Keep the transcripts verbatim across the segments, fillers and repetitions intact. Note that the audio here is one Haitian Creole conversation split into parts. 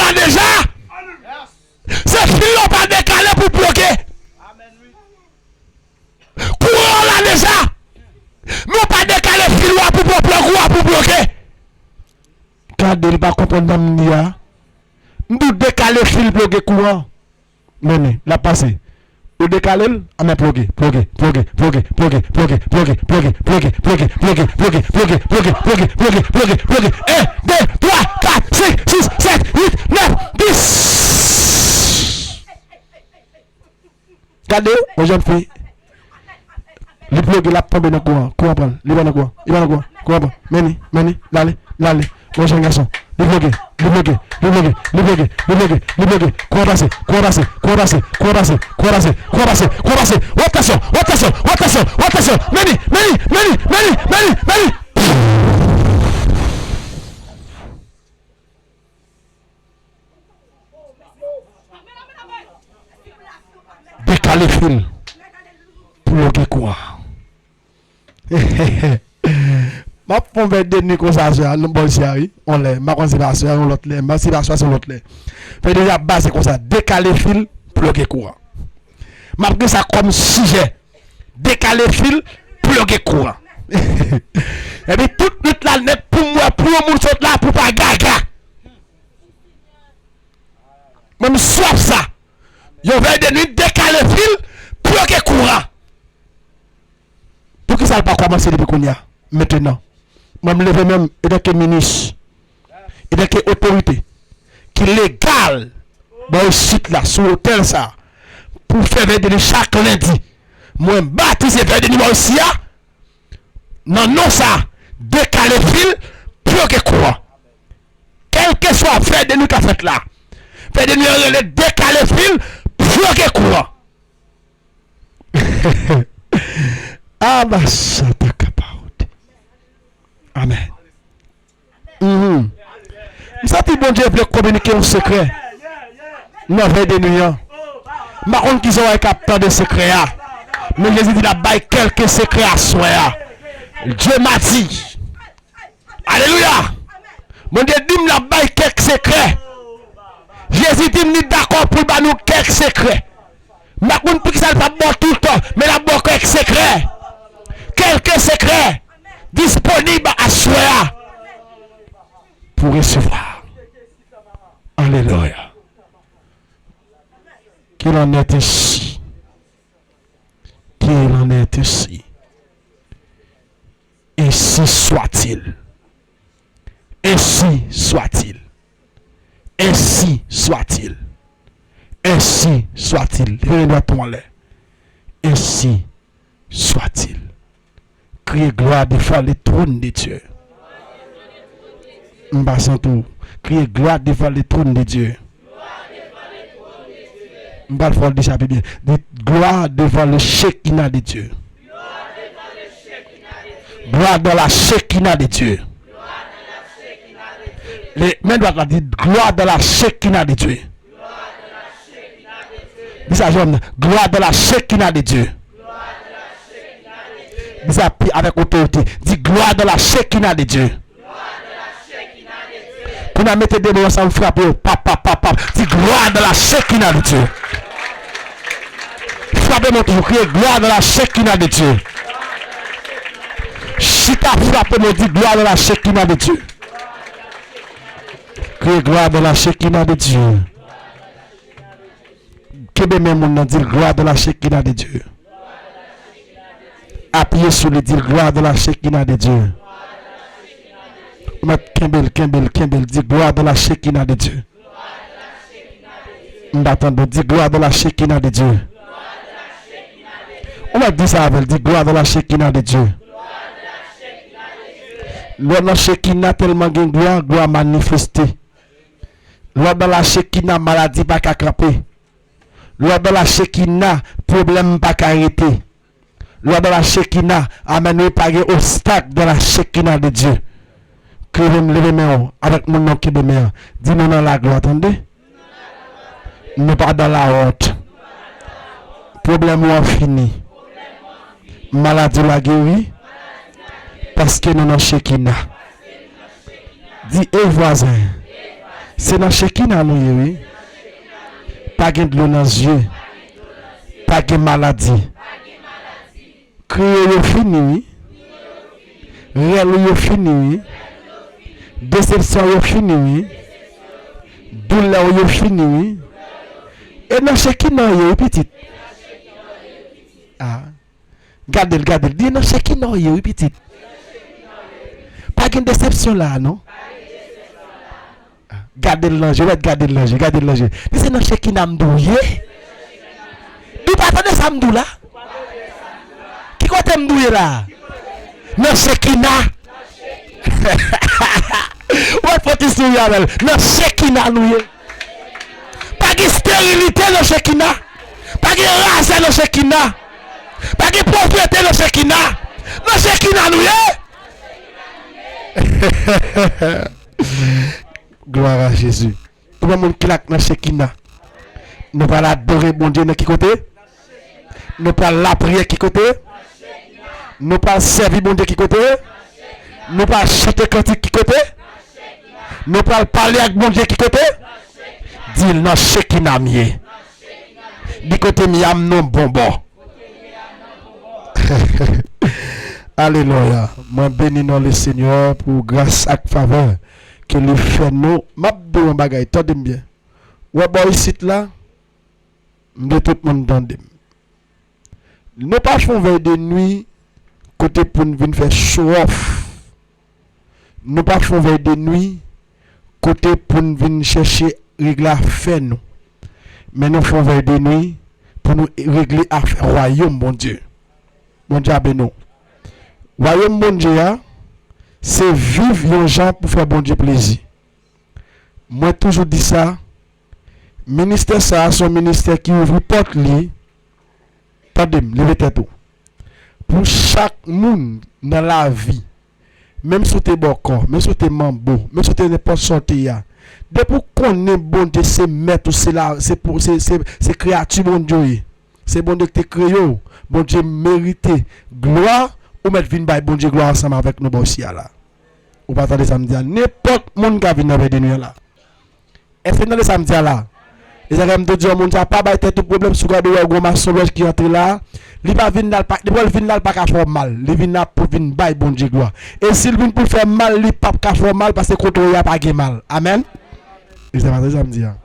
la deja. Se fil la w pa dekale pou ploke. Kouran an la deja. Men w pa dekale fil ou a pou pran kouran pou ploke. Gade, li pa konprann nan m li a. M di w dekale fil ploke kouran. Men li, l ap pase. Ou dekale l, anben ploke, ploke, ploke. En, de, twa, kat, senk, sis, sèt, uit, nèf, dis. Gade, yon jèn fi. Li ploke, l ap tonbe nan kouran. Kouran pran l. Li pa nan kouran. Li pa nan kouran. Kouran pran l. Men li, men li. L ale, l ale. Yon jèn gason. Li ploke, li ploke, li ploke, li ploke, li ploke, li ploke. Kouran pase, kouran pase, kouran pase, kouran pase, kouran pase, kouran pase, kouran pase, kouran pase. Wòp tansyon, wòp tansyon, wòp tansyon, wòp tansyon. Men li, men li, men li. Dekale fil pou loge kouran. M ap fè yon vèy de nwi konsa aswè a, nan bò isi a, wi. Yon lè, m pa konn si pa aswè a, yon lòt lè. M pa si pa aswè a, se yon lòt lè. Vèy de nwi ap baze konsa, dekale fil pou loge kouran. M ap gen sa kòm sijè. Dekale fil pou loge kouran. Epi tout nwit la nèt pou m wè pou yon moun sot la pou pa gaga. Mwen m swaf sa. Yon vèy de nwi dekale fil pou loge kouran. Poukisa l pa kòmanse depi kounye a? Mentenan, mwen m leve men m antanke minis, antanke otorite ki legal bò isit la, sou otèl sa, pou fè vèy de nwi chak lendi. Mwen batize vèy de nwi bò isi a, nan non sa, dekale fil, ploke kouran. Kèlkeswa vèy de nwi k ap fèt la, vèy de nwi an rele dekale fil, ploke kouran. Abasata kapaote. Amèn. Mhm. M santi Bondye vle kominike yon sekrè nan vèy de nwi an. M pa konn ki zòrèy k ap tande sekrè a, men Jezi di l ap bay kèlke sekrè aswè a. Dieu m'a dit. Alelouya! Bondye di m l ap bay kèk sekrè. Jezi di m li dakò pou l ba nou kèk sekrè. M pa konn poukisa l p ap ba w toultan, men l ap ba w kèk sekrè. Kèlke sekrè disponib aswè a pou resevwa. Alelouya. Qu'il en est ainsi. Qu'il en est ainsi. Ainsi soit-il. Ainsi soit-il. Ainsi soit-il. Ainsi soit-il. Leve dwat ou anlè. Ainsi soit-il. Criez gloire devant le trône de Dieu. M pa santi w. Criez gloire devant le trône de Dieu. M pral fè w deja pi byen. Di gloire devant le Shekinah de Dieu. Gloire dans la Shekinah de Dieu. Men dwat la, di gloire dans la Shekinah de Dieu. Di sa, jwenn, gloire dans la Shekinah de Dieu. Di sa pi avèk otorite. Di gloire dans la Shekinah de Dieu. Kounye a mete de men ansanm, frape yo. Pap, pap, pap, pap. Di gloire dans la Shekinah de Dieu. Frape men toujou, kriye gloire dans la Shekinah de Dieu. Chita, frape men, di gloire dans la Shekinah de Dieu. Kriye gloire dans la Shekinah de Dieu. Kenbe men moun nan, di l gloire dans la Shekinah de Dieu. Apiye sou li, di l gloire dans la Shekinah de Dieu. Ou mèt kenbe l, kenbe l, kenbe l, di gloire dans la Shekinah de Dieu. M pa tande w, di gloire dans la Shekinah de Dieu. Ou mèt di sa avè l, di gloire dans la Shekinah de Dieu. Lè w nan Shekinah tèlman gen glwa, glwa manifeste. Lè w dans la Shekinah, maladi pa ka kanpe. Lè w dans la Shekinah, pwoblèm pa ka rete. Lè w dans la Shekinah, amèn wi, pa gen obstak dans la Shekinah de Dieu. Kenbe m, leve men w avèk moun nan w kenbe men an. Di nou nan laglwa, tande. Nou pa dans la honte. Pwoblèm ou an fini. Maladi w la geri. Paske nou nan Shekinah. Di, ey vwazen, Se nan Chekina nou ye, wi. Pa gen dlo nan zye. Pa gen maladi. Kriye yo fini, wi. Rèl ou yo fini, wi. Desepsyon yo fini, wi. Doulè ou yo fini, wi. E nan Chekina w ye, wi, pitit. Ah. Gade l, gade l. Di nan Chekina w ye, wi, pitit. Pa gen desepsyon la a, non. Ah, gade l nan je, w gade l nan je, gade l nan je. Di se nan Chekina m di w ye. Di w pa tande sa m di w la? Ki kote m di w ye la? Nan Chekina. Ou mèt fè ti souri avè l. Nan Chekina nou ye. Pa gen sterilite nan Chekina. Pa gen razè nan Chekina. Pa gen povrete nan Chekina. Nan Chekina nou ye. Glwa a Jezi. Konbyen moun ki la k nan Chekina? Nou pral adore Bondye nan ki kote? Nou pral lapriyè ki kote? Nou pral sèvi Bondye ki kote? Nou pral chante kantik ki kote? Nou pral pale ak Bondye ki kote? Di l nan Chekina m ye. Di kote m ye a m nan bon bò. Alelouya. Mwen beni non Lesenyè pou gras ak favè ke li fè nou. M ap di w yon bagay, tande m byen. Ou wè bò isit la, m vle tout moun tande m. Nou pa fè yon vèy de nwi kote pou n vin fè show off. Nou pa fè yon vèy de nwi kote pou n vin chèche regle afè nou. Men nou fè yon vèy de nwi pou nou regle afè wayòm Bondye. Bondye a beni w. Wayòm Bondye a, se viv yon jan pou fè Bondye plezi. Mwen toujou di sa, ministè sa a se yon ministè ki ouvri pòt li, tande m, leve tèt ou. Pou chak moun nan lavi, menm si w te bòkò, menm si w te manbo, menm si w te nenpòt sa w te ye a, depi w konnen Bondye se mèt ou, se la, se pou, se, se, se kreyati Bondye w ye. Se Bondye ki te kreye w. Bondye merite glwa. Ou mèt vin bay Bondye glwa ansanm avèk nou bò isi a la. Ou pa tande sa m di a? Nenpòt moun ka vin nan vèy de nwi an la. Èske n tande sa m di a la? E sa fè m te di yon moun sa, pa bay tèt ou pwoblèm si w gade w wè yon gwo mason lòj ki antre la. Li pa vin la, l pa, depi w wè l vin la, l pa ka fè w mal. Li vin la pou vin bay Bondye glwa. E si l vin pou l fè mal, li p ap ka fè w mal, paske kote w ye a pa gen mal. Amèn? E se pa sa m di a.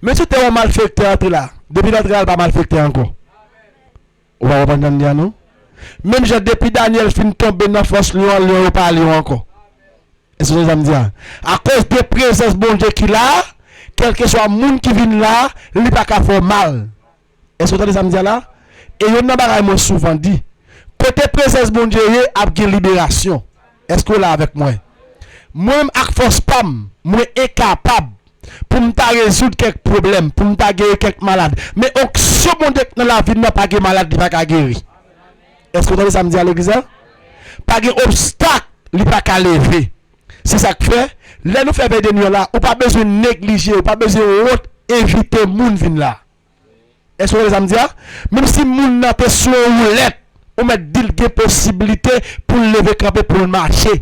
Men si w te wè yon malfektè antre la, depi l antre la, l pa malfektè ankò. Ou pa konprann sa m di a, non? Menm jan depi Danyèl fin tonbe nan fòs lyon an, lyon yo pa lyon ankò. Èske w tande sa m di a? Akoz de prezans Bondye ki la a, kèlkeswa moun ki vin la a, li pa ka fè w mal. Èske w tande sa m di a la? E youn nan bagay mwen souvan di, kote prezans Bondye ye, ap gen liberasyon. Èske w la avèk mwen? Mwen menm ak fòs pa m, mwen enkapab pou m ta rezoud kèk pwoblèm, pou m ta geri kèk malad. Men onksyon Bondye k nan lavi m nan pa gen malad li pa ka geri. Èske w tande sa m di a legliz la? Pa gen obstak li pa ka leve. Se sa k fè, lè nou fè vèy de nwi an la, ou pa bezwen neglije, ou pa bezwen wont envite moun vin la. Èske w tande sa m di a? Menm si moun nan te sou yon woulèt, ou mèt di l gen posiblite pou l leve kanpe, pou l mache.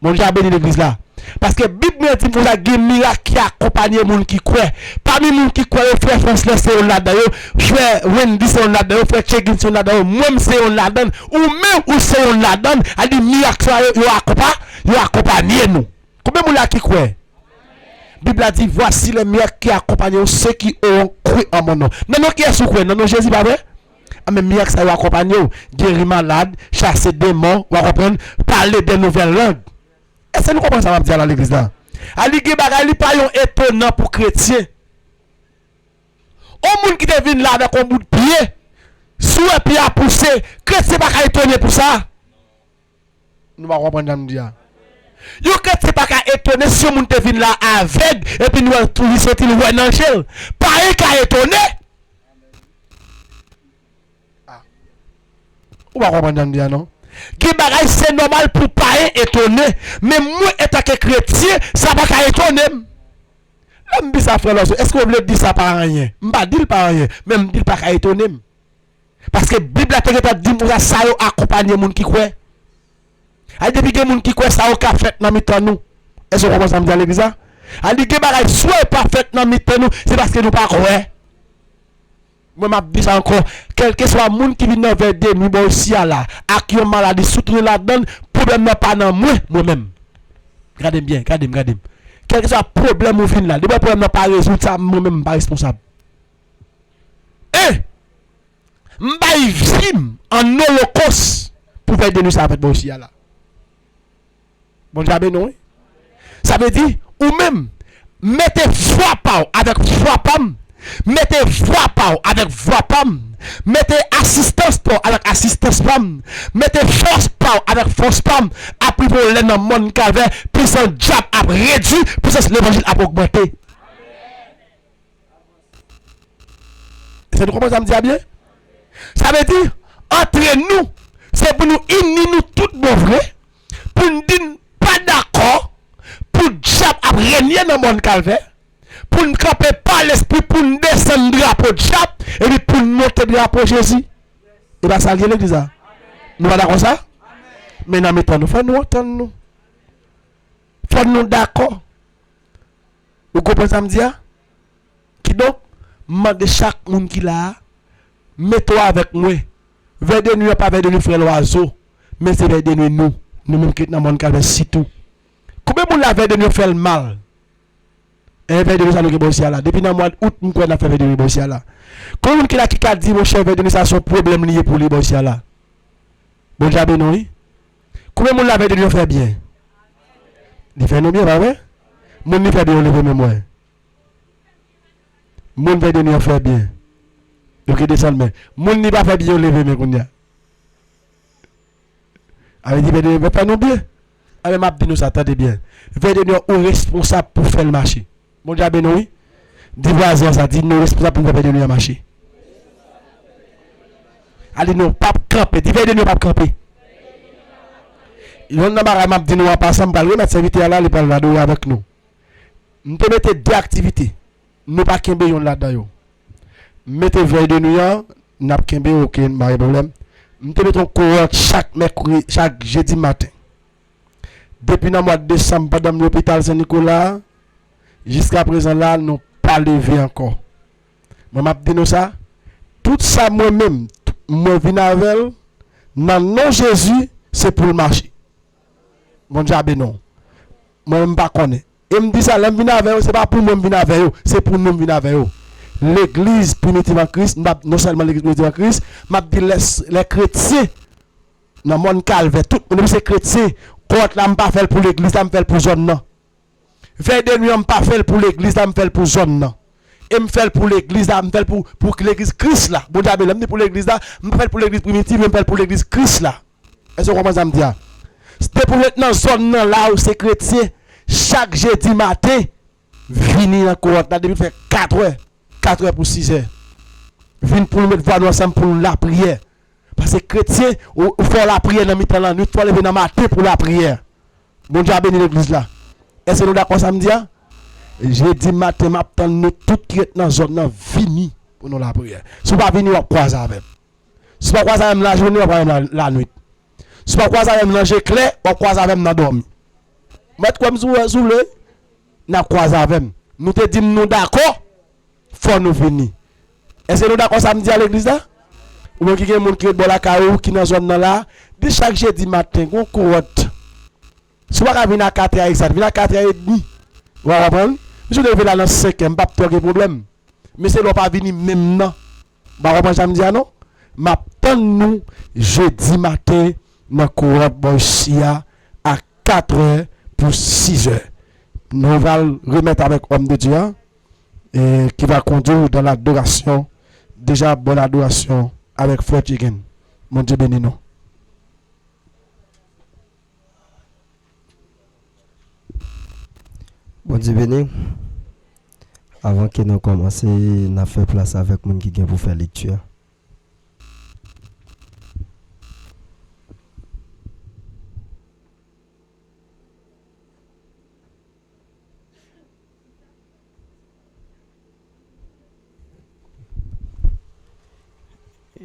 Bondye a beni legliz la. Paske Bib mwen di m konsa, gen mirak ki akonpanye moun ki kwè. Pami moun ki kwè yo, frè Franslè se youn ladan yo, frè Wendy se youn ladan yo, frè Chegin se youn ladan yo, mwen m se youn ladan, ou menm ou se youn ladan, a di mirak sa yo, yo akonpa, yo akonpanye nou. Konbyen moun la ki kwè? Bib la di, voici les miracles qui accompagneront ceux qui auront cru en mon nom. Nan non kiyès ou kwè? Nan non Jezi, pa vre? Anben, mirak sa yo akonpanye w. Geri malad, chase demon, w a konprann, pale de nouvèl lang. Èske nou konprann sa m ap di a la legliz la? A li gen bagay, li pa yon etonan pou kretyen. On moun ki te vin la avèk on bout pye, si w wè pye a pouse, kretyen pa ka etone pou sa. Nou pa konprann sa m di a. Yon kretyen pa ka etone si yon moun te vin la avèg, epi nou wè tou li soti, li wè nan je l. Payen ka etone. Ah. Ou pa konprann sa m di a, non? Gen bagay, se nòmal pou payen etone. Men mwen, antanke kretyen, sa pa ka etone m. Lè m di sa, frè Lòso, èske w vle di sa pa anyen? M pa di l pa anyen, men m di l pa ka etone m. Paske Bib la te gentan di m konsa, sa yo akonpanye moun ki kwè. Ay, depi gen moun ki kwè, sa yo ka fèt nan mitan nou. Èske w konprann sa m di a legliz la? A di gen bagay swa e pa fèt nan mitan nou, se paske nou pa kwè. Mwen, m ap di sa ankò, kèlkeswa moun ki vin nan vè de nwi bò isi a la, ak yon maladi, si w tounen ladan l, pwoblèm nan pa nan mwen, mwen menm. Gade m byen, gade m, gade m. Kèlkeswa pwoblèm ou vin la, depi pwoblèm nan pa rezoud, sa, mwen menm, m pa responsab. E, m bay vi m an olokòs pou vè de nwi sa fèt bò isi a la. Bondye a beni w, wi. Sa vle di, ou menm, mete fwa pa w avèk fwa pa m, mete vwa pa w avèk vwa pa m, mete asistans pa w avèk asistans pa m, mete fòs pa w avèk fòs pa m, ap rive yon lè nan mòn Kalvè, pisans dyab ap redui, pisans levanjil ap ogmante. Èske nou konprann sa m di a byen? Sa vle di, antre nou, se pou nou ini nou tout bon vre, pou n di n pa dakò pou dyab ap renye nan mòn Kalvè, pou n kanpe pa Lespri, pou n desann drapo dyab, epi pou n monte drapo Jezi. E pa sa l ye legliz la? Nou pa dakò sa? Men nan mitan nou, fò nou antann nou. Fò nou dakò. Ou konprann sa m di a? Kidonk, m mande chak moun ki la a, mete w avèk mwen. Vè de nwi an pa vè de nwi frè Lwazo, men se vè de nwi nou, nou menm ki ret nan mòn Kalvè sitou. Konbyen moun la vè de nwi an fè l mal? E vè de nwi sa nou gen bò isi a la. Depi nan mwa out, m kwè n ap fè vè de nwi bò isi a la. Konbyen moun ki la ki ka di, monchè, vè de nwi sa se yon pwoblèm li ye pou li bò isi a la? Bondye a beni w, wi. Konbyen moun la vè de nwi an fè byen? Li fè nou byen, pa vre? Moun li fè byen, yo leve men mwen. Moun vè de nwi an fè byen. Yo ki desann men. Moun li pa fè byen, yo leve men kounye a. A vle di, vè de nwi an fè nou byen. A men m ap di nou sa, tande byen. Vè de nwi an, ou responsab pou fè l mache. Bondye a beni w, wi. Di vwazen an sa, di nou responsab pou n fè vè de nwi an mache. A di nou p ap kanpe. Di vè de nwi an p ap kanpe. Yonn nan bagay m ap di nou an pasan, m pral remèt sèvitè a la, li pral adore avèk nou. M te mete de aktivite. Nou pa kenbe yonn ladan yo. M mete vèy de nwi an, n ap kenbe, oke, pa gen pwoblèm. M te mete yon kowòt chak mèkredi, chak jedi maten. Depi nan mwa desanm, pandan m lopital Sen Nikola a, jiska prezan la, nou pa leve ankò. Mwen, m ap di nou sa, tout sa mwen menm, mwen vin avè l, nan non Jezi, se pou l mache. Bondye a beni w. Mwen menm, m pa konnen. E m di sa, lè m vin avè yo, se pa pou mwen m vin avè yo, se pou nou m vin avè yo. Legliz Primitiv an Kris, m p ap, non sèlman Legliz Primitiv an Kris, m ap di lè, lè kretyen nan mòn Kalvè, tout moun, depi se kretyen, kowòt la, m pa fè l pou legliz la, m fè l pou zòn nan. Vèy de nwi an, m pa fè l pou legliz la, m fè l pou zòn nan. E m fè l pou legliz la, m fè l pou, pou legliz Kris la. Bondye a beni, lè m di pou legliz la, m pa fè l pou legliz Primitiv, men m fè l pou legliz Kris la. Èske w konprann sa m di a? Depi w ret nan zòn nan la, ou se kretyen, chak jedi maten, vini nan kowòt la depi l fè katrè, katrè pou sizè. Vin pou nou met vwa nou ansanm pou nou lapriyè. Paske kretyen, ou, ou fè w lapriyè nan mitan lannwit, fò w leve nan maten pou lapriyè. Bondye a beni legliz la. Èske nou dakò sa m di a? Jedi maten, m ap tann nou tout ki ret nan zòn nan, vini pou nou lapriyè. Si w pa vini, w ap kwaze avè m. Si w pa kwaze avè m lajounen, w ap kwaze avè m la, lannwit. Si w pa kwaze avè m nan je klè, w ap kwaze avè m nan dòmi. Mèt kwè m si w, si w vle, n ap kwaze avè m. Nou te di m nou dakò, fò nou vini. Èske nou dakò sa m di a legliz la? Oubyen ki gen moun ki ret bò lakay ou, ki nan zòn nan la, di chak jedi maten, gon kowòt. Si w pa ka vin a katrè a egzat, vin a katrè edmi. Ou konprann? Si w te leve la nan senkè, m p ap twò gen pwoblèm. Men se lè w pa vini menm nan. Ou pa konprann sa m di a non? M ap tann nou jedi maten nan kowòt bò isi a, a katrè pou sizè. Nou va remèt avèk òm de Dye a, e, qui va conduire dans l'adoration. Deja, bòn adorasyon avèk frè Chicken. Bondye beni nou. Bondye beni. Avan ke nou kòmanse, n ap fè plas avèk moun ki gen pou fè lekti a.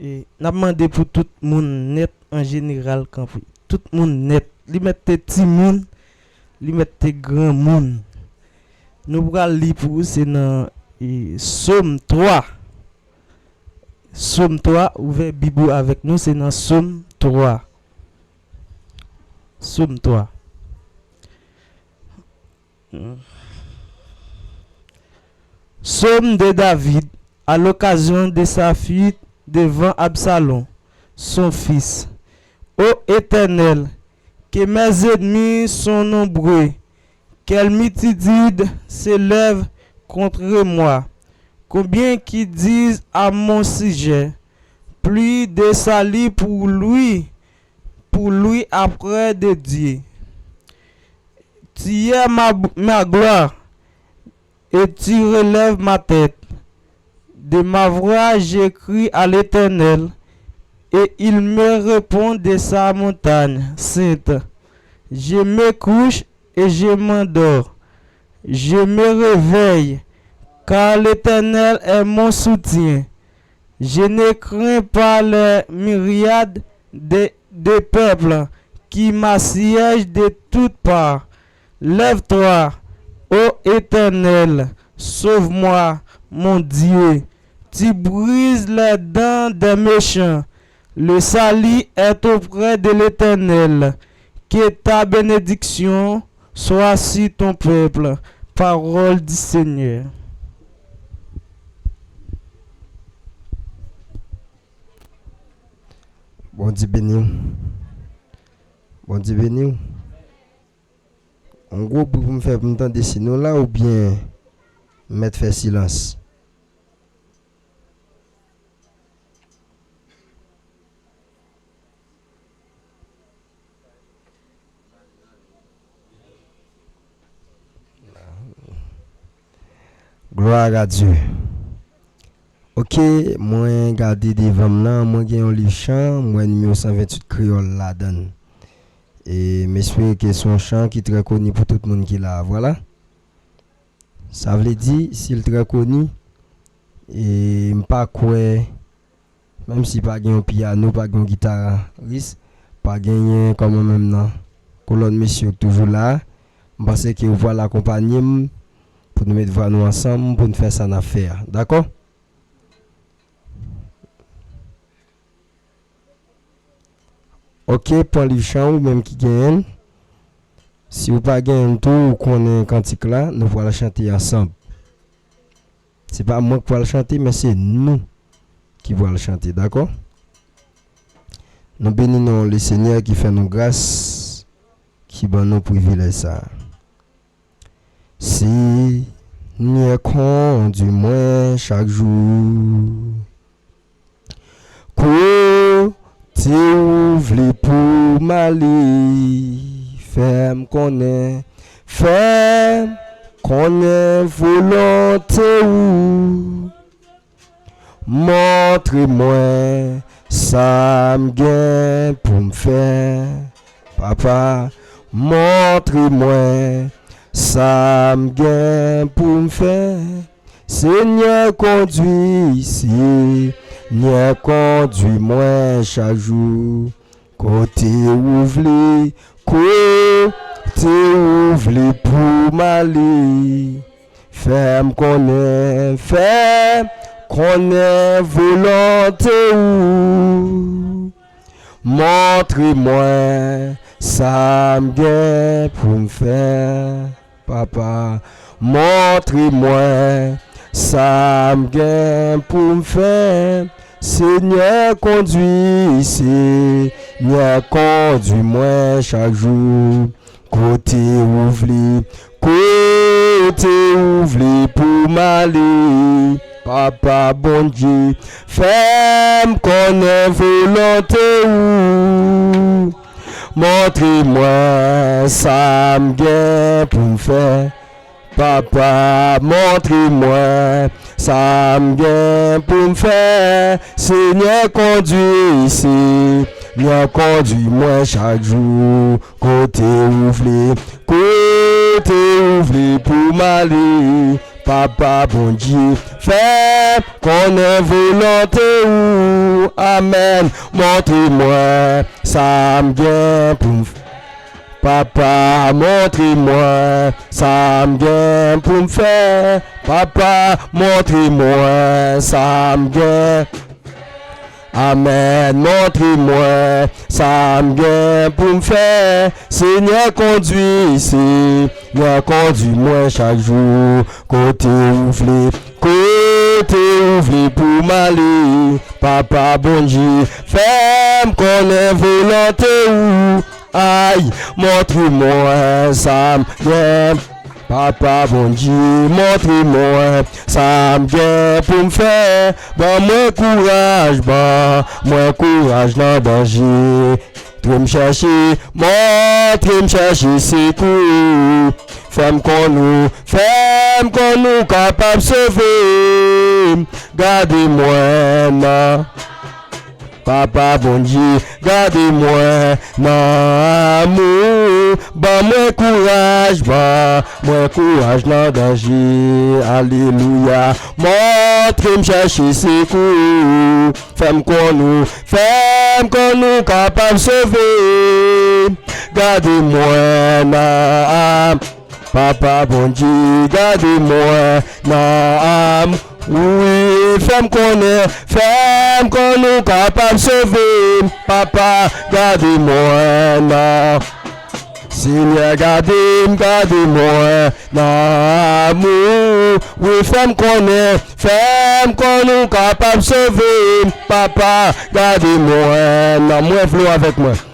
E, n ap mande pou tout moun nèt an jeneral kanpe. Tout moun nèt. Li mèt te timoun, li mèt te granmoun. Nou pral li pou ou, se nan e, Sòm twa. Sòm twa, ouvè Bib ou avèk nou, se nan Sòm twa. Sòm twa. Sòm de David, à l'occasion de sa fuite devant Absalom, son fils. Ô Éternel, que mes ennemis sont nombreux, quelle multitude s'élève contre moi. Combien qui disent à mon sujet, plus de salut pour lui, pour lui après de Dieu. Tu es ma, ma gloire, et tu relèves ma tête. De ma voix, j'écris à l'Éternel, et il me répond de sa montagne sainte. Je me couche et je m'endors. Je me réveille, car l'Éternel est mon soutien. Je ne crains pas les myriades de, de peuples qui m'assiègent de toutes parts. Lève-toi, ô Éternel, sauve-moi, mon Dieu. Tu brises les dents des méchants. Le salut est auprès de l'Éternel. Que ta bénédiction soit sur ton peuple. Parole du Seigneur. Bondye beni w. Bondye beni w. Yon gwo bri pou m fè pou m tande si nou la oubyen m mèt fè silans? Gloire à Dieu. Ok, mwen gade devan m nan, mwen gen yon liv chan, m wè nimewo san venntuit kreyòl ladan l. E m espere ke se yon chan ki trè koni pou tout moun ki la a. Vwala. Sa vle di, si l trè koni, e m pa kwè, menm si pa gen yon pyano, pa gen yon gitaris, pa genyen kòman menm nan, kolòn mesye yo k toujou la a, m panse ke w pral akonpanye m pou nou met vwa nou ansanm, pou n fè sa n ap fè a. Dakò? Ok, pran liv chan ou menm ki genyen l. Si ou pa genyen l tou, ou konnen kantik la, nou pral chante ansanm. Se pa mwen k pral chante, men se nou ki pral chante, dakò? Nou beni non Lesenyè ki fè nou gras, ki ban nou privilèj sa a. Senyè, kondwi mwen chak jou. Kote ou vle pou m ale, fè m konnen, fè m konnen volonte ou. Montre mwen sa m gen pou m fè. Papa, montre mwen sa m gen pou m fè. Senyè, kondwi, Senyè, kondwi mwen chak jou. Kote ou vle, kote ou vle pou m ale. Fè m konnen, fè m konnen volonte ou. Montre mwen sa m gen pou m fè. Papa, montre mwen sa m gen pou m fè. Senyè, kondwi, Senyè, kondwi mwen chak jou. Kote ou vle, kote ou vle pou m ale. Papa Bondye, fè m konnen volonte ou. Montre mwen sa m gen pou m fè. Papa, montre mwen sa m gen pou m fè. Senyè, kondwi, Senyè, kondwi mwen chak jou. Kote ou vle, kote ou vle pou m ale. Papa Bondye, fè m konnen volonte ou. Amèn. Montre mwen sa m gen pou m fè. Papa, montre mwen sa m gen pou m fè. Papa, montre mwen sa m gen. Amèn, montre mwen sa m gen pou m fè. Senyè, kondwi, Senyè, kondwi mwen chak jou kote ou vle, kote ou vle pou m ale. Papa Bondye, fè m konnen volonte ou. Ay, montre mwen sa m gen. Papa Bondye, montre mwen sa m gen pou m fè. Ban mwen kouraj, ban mwen kouraj nan danje. Montre m chèche, montre m chèche sekou. Fè m konn ou, fè m konn ou kapab sove m. Gade mwen nan Papa Bondye, gade mwen nan amou. Ban mwen kouraj, ban mwen kouraj nan danje. Alelouya. Montre m chèche sekou. Fè m konn ou, fè m konn ou kapab sove. Gade mwen nan Papa Bondye, gade mwen nan amou. Wi, fè m konnen, fè m konn ou kapab sove m. Papa, gade mwen nan. Senyè, gade m, gade mwen nan amou. Wi, fè m konnen, fè m konn ou kapab sove m. Papa, gade mwen nan. Mwen vle w avèk mwen.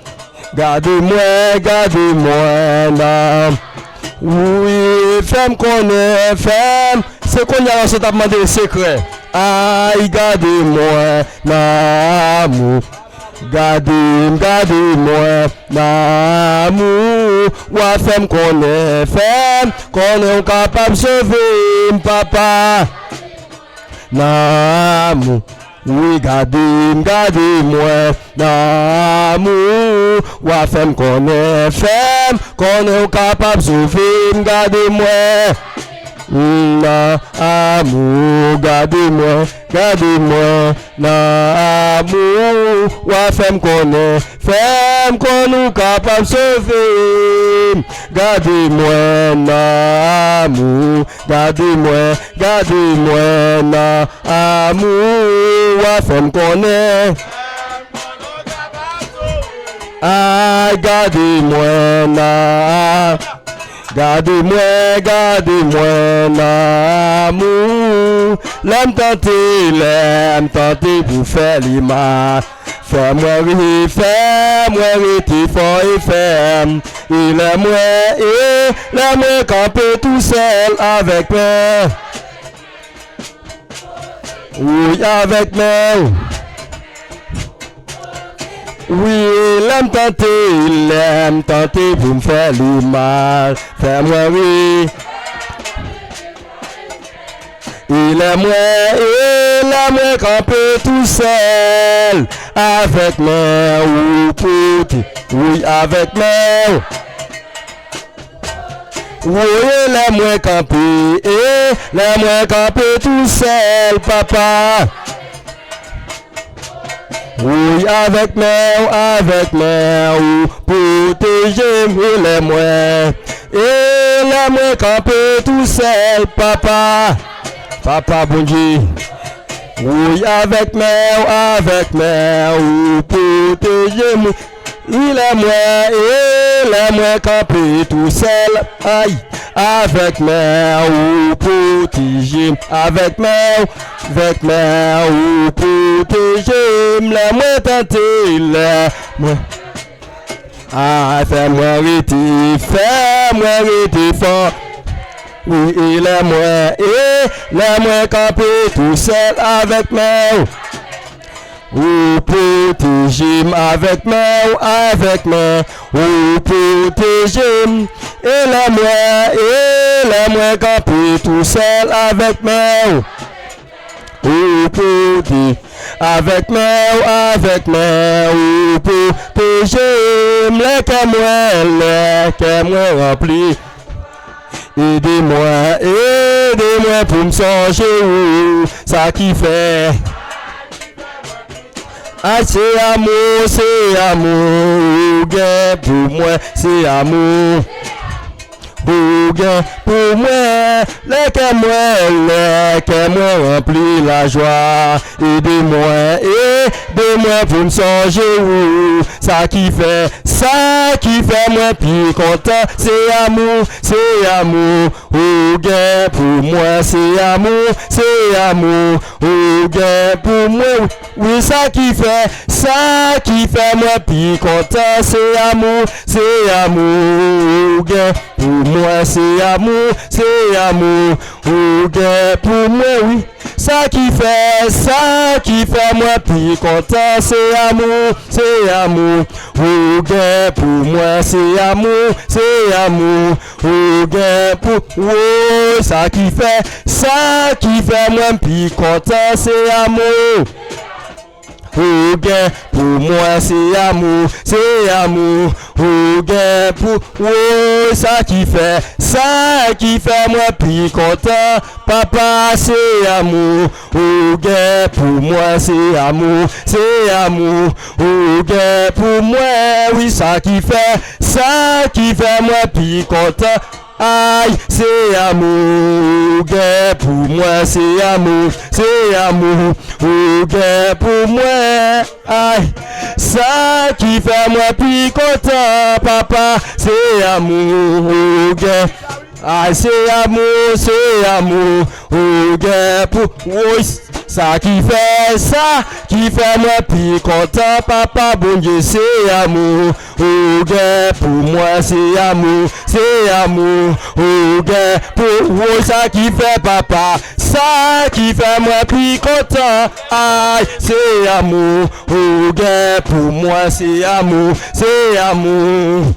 Gade mwen, gade mwen nan. Wi, fè m konnen, fè m. Se kounye a yo sot ap mande sekrè. Ay, gade mwen nan amou. Gade m, gade mwen nan amou. W a fè m konnen, fè m konnen w kapab sove m, papa. Nan amou. Wi, gade m, gade mwen nan amou. W a fè m konnen, fè m konnen w kapab sove m. Gade mwen nan amou. Gade mwen, gade mwen nan amou. W a fè m konnen, fè m konn ou kapab sove m. Gade mwen nan amou. Gade mwen, gade mwen nan amou. W a fè m konnen. Ay, gade mwen nan. Gade mwen, gade mwen nan amou. Lè m tante, lè m tante pou fè li mal. Fè mwen ri, fè mwen rete fò e fèm. E lè mwen, e lè mwen kanpe tousèl avèk mwen. Wi, avèk mwen. Wi, lè m tante, lè m tante pou m fè li mal. Fè mwen ri. E lè mwen, e lè mwen kanpe tousèl. Avèk mwen, ou pote. Wi, avèk mwen. Woye lè mwen kanpe, e lè mwen kanpe tousèl, papa. Woye avèk men w, avèk men w, pwoteje m, e lè mwen, e lè mwen kanpe tousèl, papa. Papa Bondye. Woye avèk men w, avèk men w, pwoteje m. E lè mwen, e lè mwen kanpe tousèl, ay, avèk men w ou pwoteje m, avèk men w, avèk men w ou pwoteje m, lè mwen tante, lè mwen, ay, fè mwen rete, fè mwen rete fò. Wi, e lè mwen, e lè mwen kanpe tousèl avèk men w. Ou pwoteje m avèk men w, avèk men w, ou pwoteje m. E lè mwen, e lè mwen kanpe tousèl avèk men w. Ou pwote avèk men w, avèk men w, ou pwoteje m. Lè kè mwen, lè kè mwen ranpli. Ede mwen, ede mwen pou m sonje ou, sa ki fè. Ay, se amou, se amou, Ou gen pou mwen, se amou. Ou gen pou mwen, lè kè mwen, lè kè mwen ranpli lajwa. Ede mwen, ede mwen pou m sonje ou. Sa ki fè, sa ki fè mwen pi kontan, se amou, se amou. Ou gen pou mwen, se amou, se amou. Ou gen pou mwen, wi, sa ki fè, sa ki fè mwen pi kontan, se amou, se amou. Ou gen pou mwen, se amou, se amou. Ou gen pou mwen, wi. Sa ki fè, sa ki fè mwen pi kontan, se amou, se amou. Ou gen pou mwen, se amou, se amou. Ou gen pou, woy, sa ki fè, sa ki fè mwen pi kontan, se amou. Ou gen pou mwen, se amou, se amou. Ou gen pou, woy, sa ki fè, sa ki fè mwen pi kontan, papa, se amou. Ou gen pou mwen, se amou, se amou. Ou gen pou mwen, wi, sa ki fè, sa ki fè mwen pi kontan. Ay, se amou, ou gen pou mwen, se amou, se amou, ou gen pou mwen. Ay, sa ki fè mwen pi kontan, papa, se amou, ou gen. Ay, se amou, se amou, ou gen pou, woy, sa ki fè, sa ki fè mwen pi kontan, papa Bondye, se amou. Ou gen pou mwen, se amou, se amou. Ou gen pou, woy, sa ki fè, papa, sa ki fè mwen pi kontan. Ay, se amou. Ou gen pou mwen, se amou, se amou.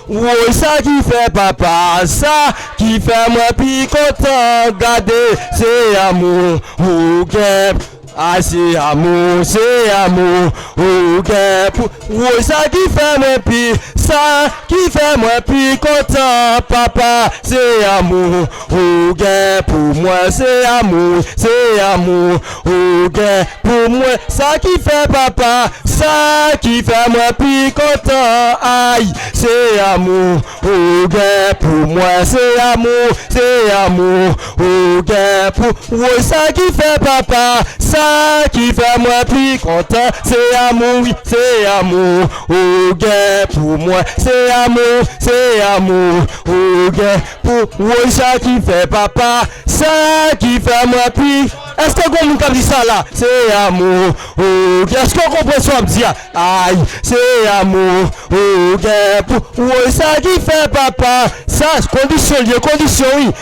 Woy, sa ki fè, papa, sa ki fè mwen pi kontan. Gade, se amou. Ou gen, ay, se amou, se amou. Ou gen pou, woy, sa ki fè mwen pi, sa ki fè mwen pi kontan, papa, se amou. Ou gen pou mwen, se amou, se amou. Ou gen pou mwen, sa ki fè, papa, sa ki fè mwen pi kontan, ay, se amou. Ou gen pou mwen, se amou, se amou. Ou gen pou, woy, sa ki fè, papa, sa ki fè mwen pi kontan, se amou, wi, se amou. Ou gen pou mwen, se amou, se amou. Ou gen pou, woy, sa ki fè, papa, sa ki fè mwen pi. Èske gon moun k ap di sa la? Se amou. Ou, èske w konprann sa w ap di a? Ay, se amou. Ou gen pou, woy, sa ki fè, papa, sa, kondisyon l ye, kondisyon, wi.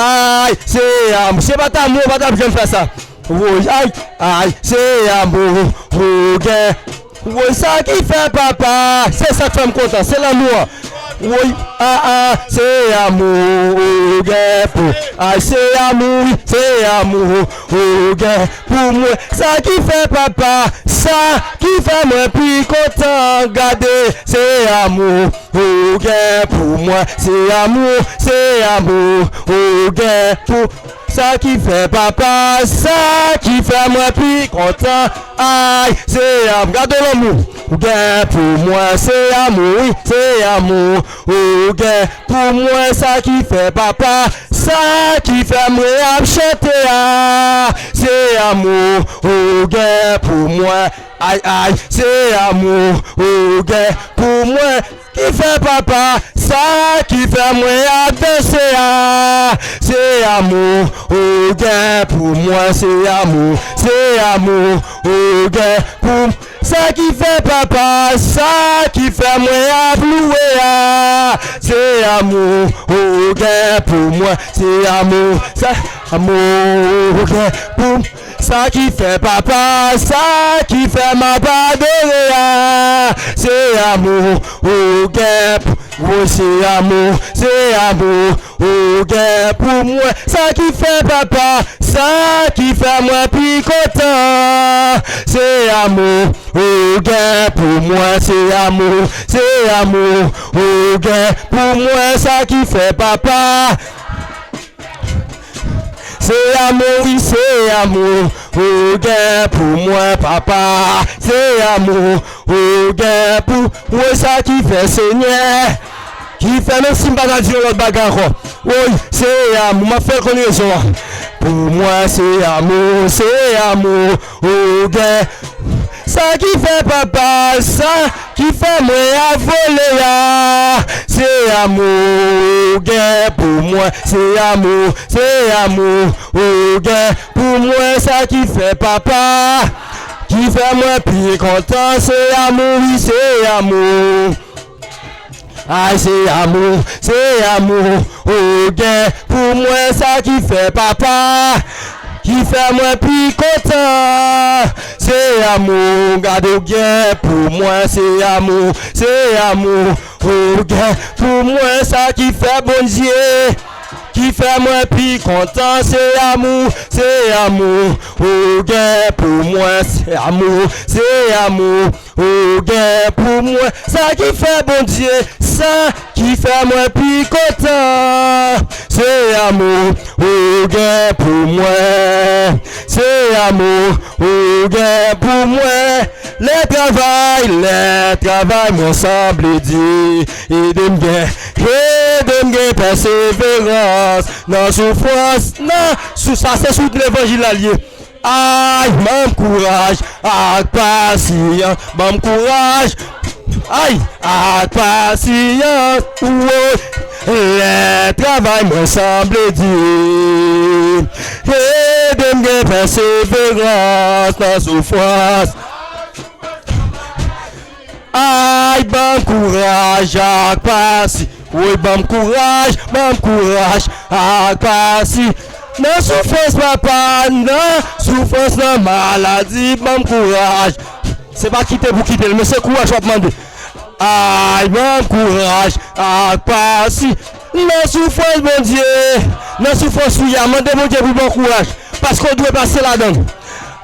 Ay, se amou. Se pa t amou, ou pa t ap janm fè sa. Woy, ay, ay, se amou. Ou gen, woy, sa ki fè, papa, se sa k fè m kontan, se lanmou an. Woy, a, a, se amou, ou gen pou, ay, se amou, wi, se amou. Ou gen pou mwen, sa ki fè, papa, sa ki fè mwen pi kontan, gade, se amou. Ou gen pou mwen, se amou, se amou. Ou gen pou, sa ki fè, papa, sa ki fè mwen pi kontan, ay, se amou. Gade lanmou. Ou gen pou mwen, se amou, wi, se amou. Ou gen pou mwen, sa ki fè, papa, sa ki fè mwen ap chante a, se amou. Ou gen pou mwen, ay, ay, se amou. Ou gen pou mwen, ki fè, papa, sa ki fè mwen ap danse a, se amou. Ou gen pou mwen, se amou, se amou. Ou gen pou, sa ki fè, papa, sa ki fè mwen ap louwe a, se amou. Ou gen pou mwen, se amou, se amou. Ou gen pou, sa ki fè, papa, sa ki fè m ap adore a, se amou. Ou gen pou, woy, se amou, se amou. Ou gen pou mwen, sa ki fè, papa, sa ki fè mwen pi kontan, se amou. Ou gen pou mwen, se amou, se amou. Ou gen pou mwen, sa ki fè, papa, se amou, wi, se amou. ou gen pou mwen, papa. Se amou ou gen pou mwen, sa ki fè, Senyè, ki fè, menm si m pa ka di yon lòt bagay ankò. Woy, se amou, m ap fè l konn rezon an. Pou mwen, se amou, se amou ou gen. Sa ki fè, papa, sa ki fè mwen avole a. Se amou ou gen pou mwen, se amou, se amou ou gen pou mwen, sa ki fè, papa, ki fè mwen pi kontan, se amou, wi, se amou. Ay, se amou, se amou ou gen pou mwen, sa ki fè, papa, ki fè mwen pi kontan. Se amou, gade ou gen pou mwen, se amou, se amou ou gen pou mwen, sa ki fè, Bondye, ki fè mwen pi kontan, se amou, se amou ou gen pou mwen, se amou, se amou ou gen pou mwen, sa ki fè, Bondye, sa ki fè mwen pi kontan, se amou ou gen pou mwen, se amou ou gen pou mwen. Lè travay, lè travay mwen sanble di, ede m gen, ede m gen pèseverans nan soufrans, nan sou, sa se sou levanjil la l ye. Ay, ban m kouraj ak pasyans, ban m kouraj, ay, ak pasyans, woy. Lè travay mwen sanble di, ede m gen pèseverans nan soufrans. Ay, ban m kouraj ak pasi. Woy, ban m kouraj, ban m kouraj ak pasi. Nan soufrans, papa, nan soufrans, nan maladi, ban m kouraj. Se pa kite pou kite l, men se kouraj w ap mande. Ay, ban m kouraj ak pasi. Nan soufrans, Bondye, nan soufrans ou ye a, mande Bondye pou l ban w kouraj, paske w dwe pase ladan l.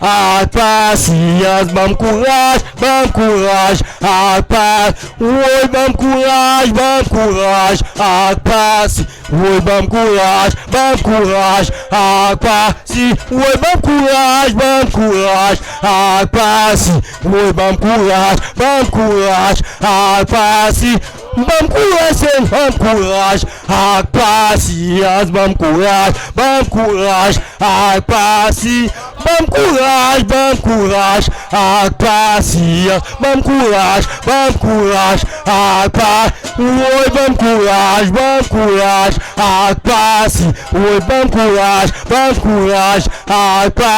Ak pasyans, ban m kouraj, ban m kouraj, ak pa, woy, ban m kouraj, ban m kouraj, ak pasi, woy, ban m kouraj, ban m kouraj, ak pasi, woy, ban m kouraj, ban m kouraj, ak pasi, woy, ban m kouraj, ban m kouraj, ak pasi, ban m kouraj, Senyè, ban m kouraj, ak pasyans, ban m kouraj, ban m kouraj, ak pasi, ban m kouraj, ban m kouraj, ak pasyans, ban m kouraj, ban m kouraj, ak pa, woy, ban m kouraj, ban m kouraj, ak pasi, woy, ban m kouraj, ban m kouraj, ak pa,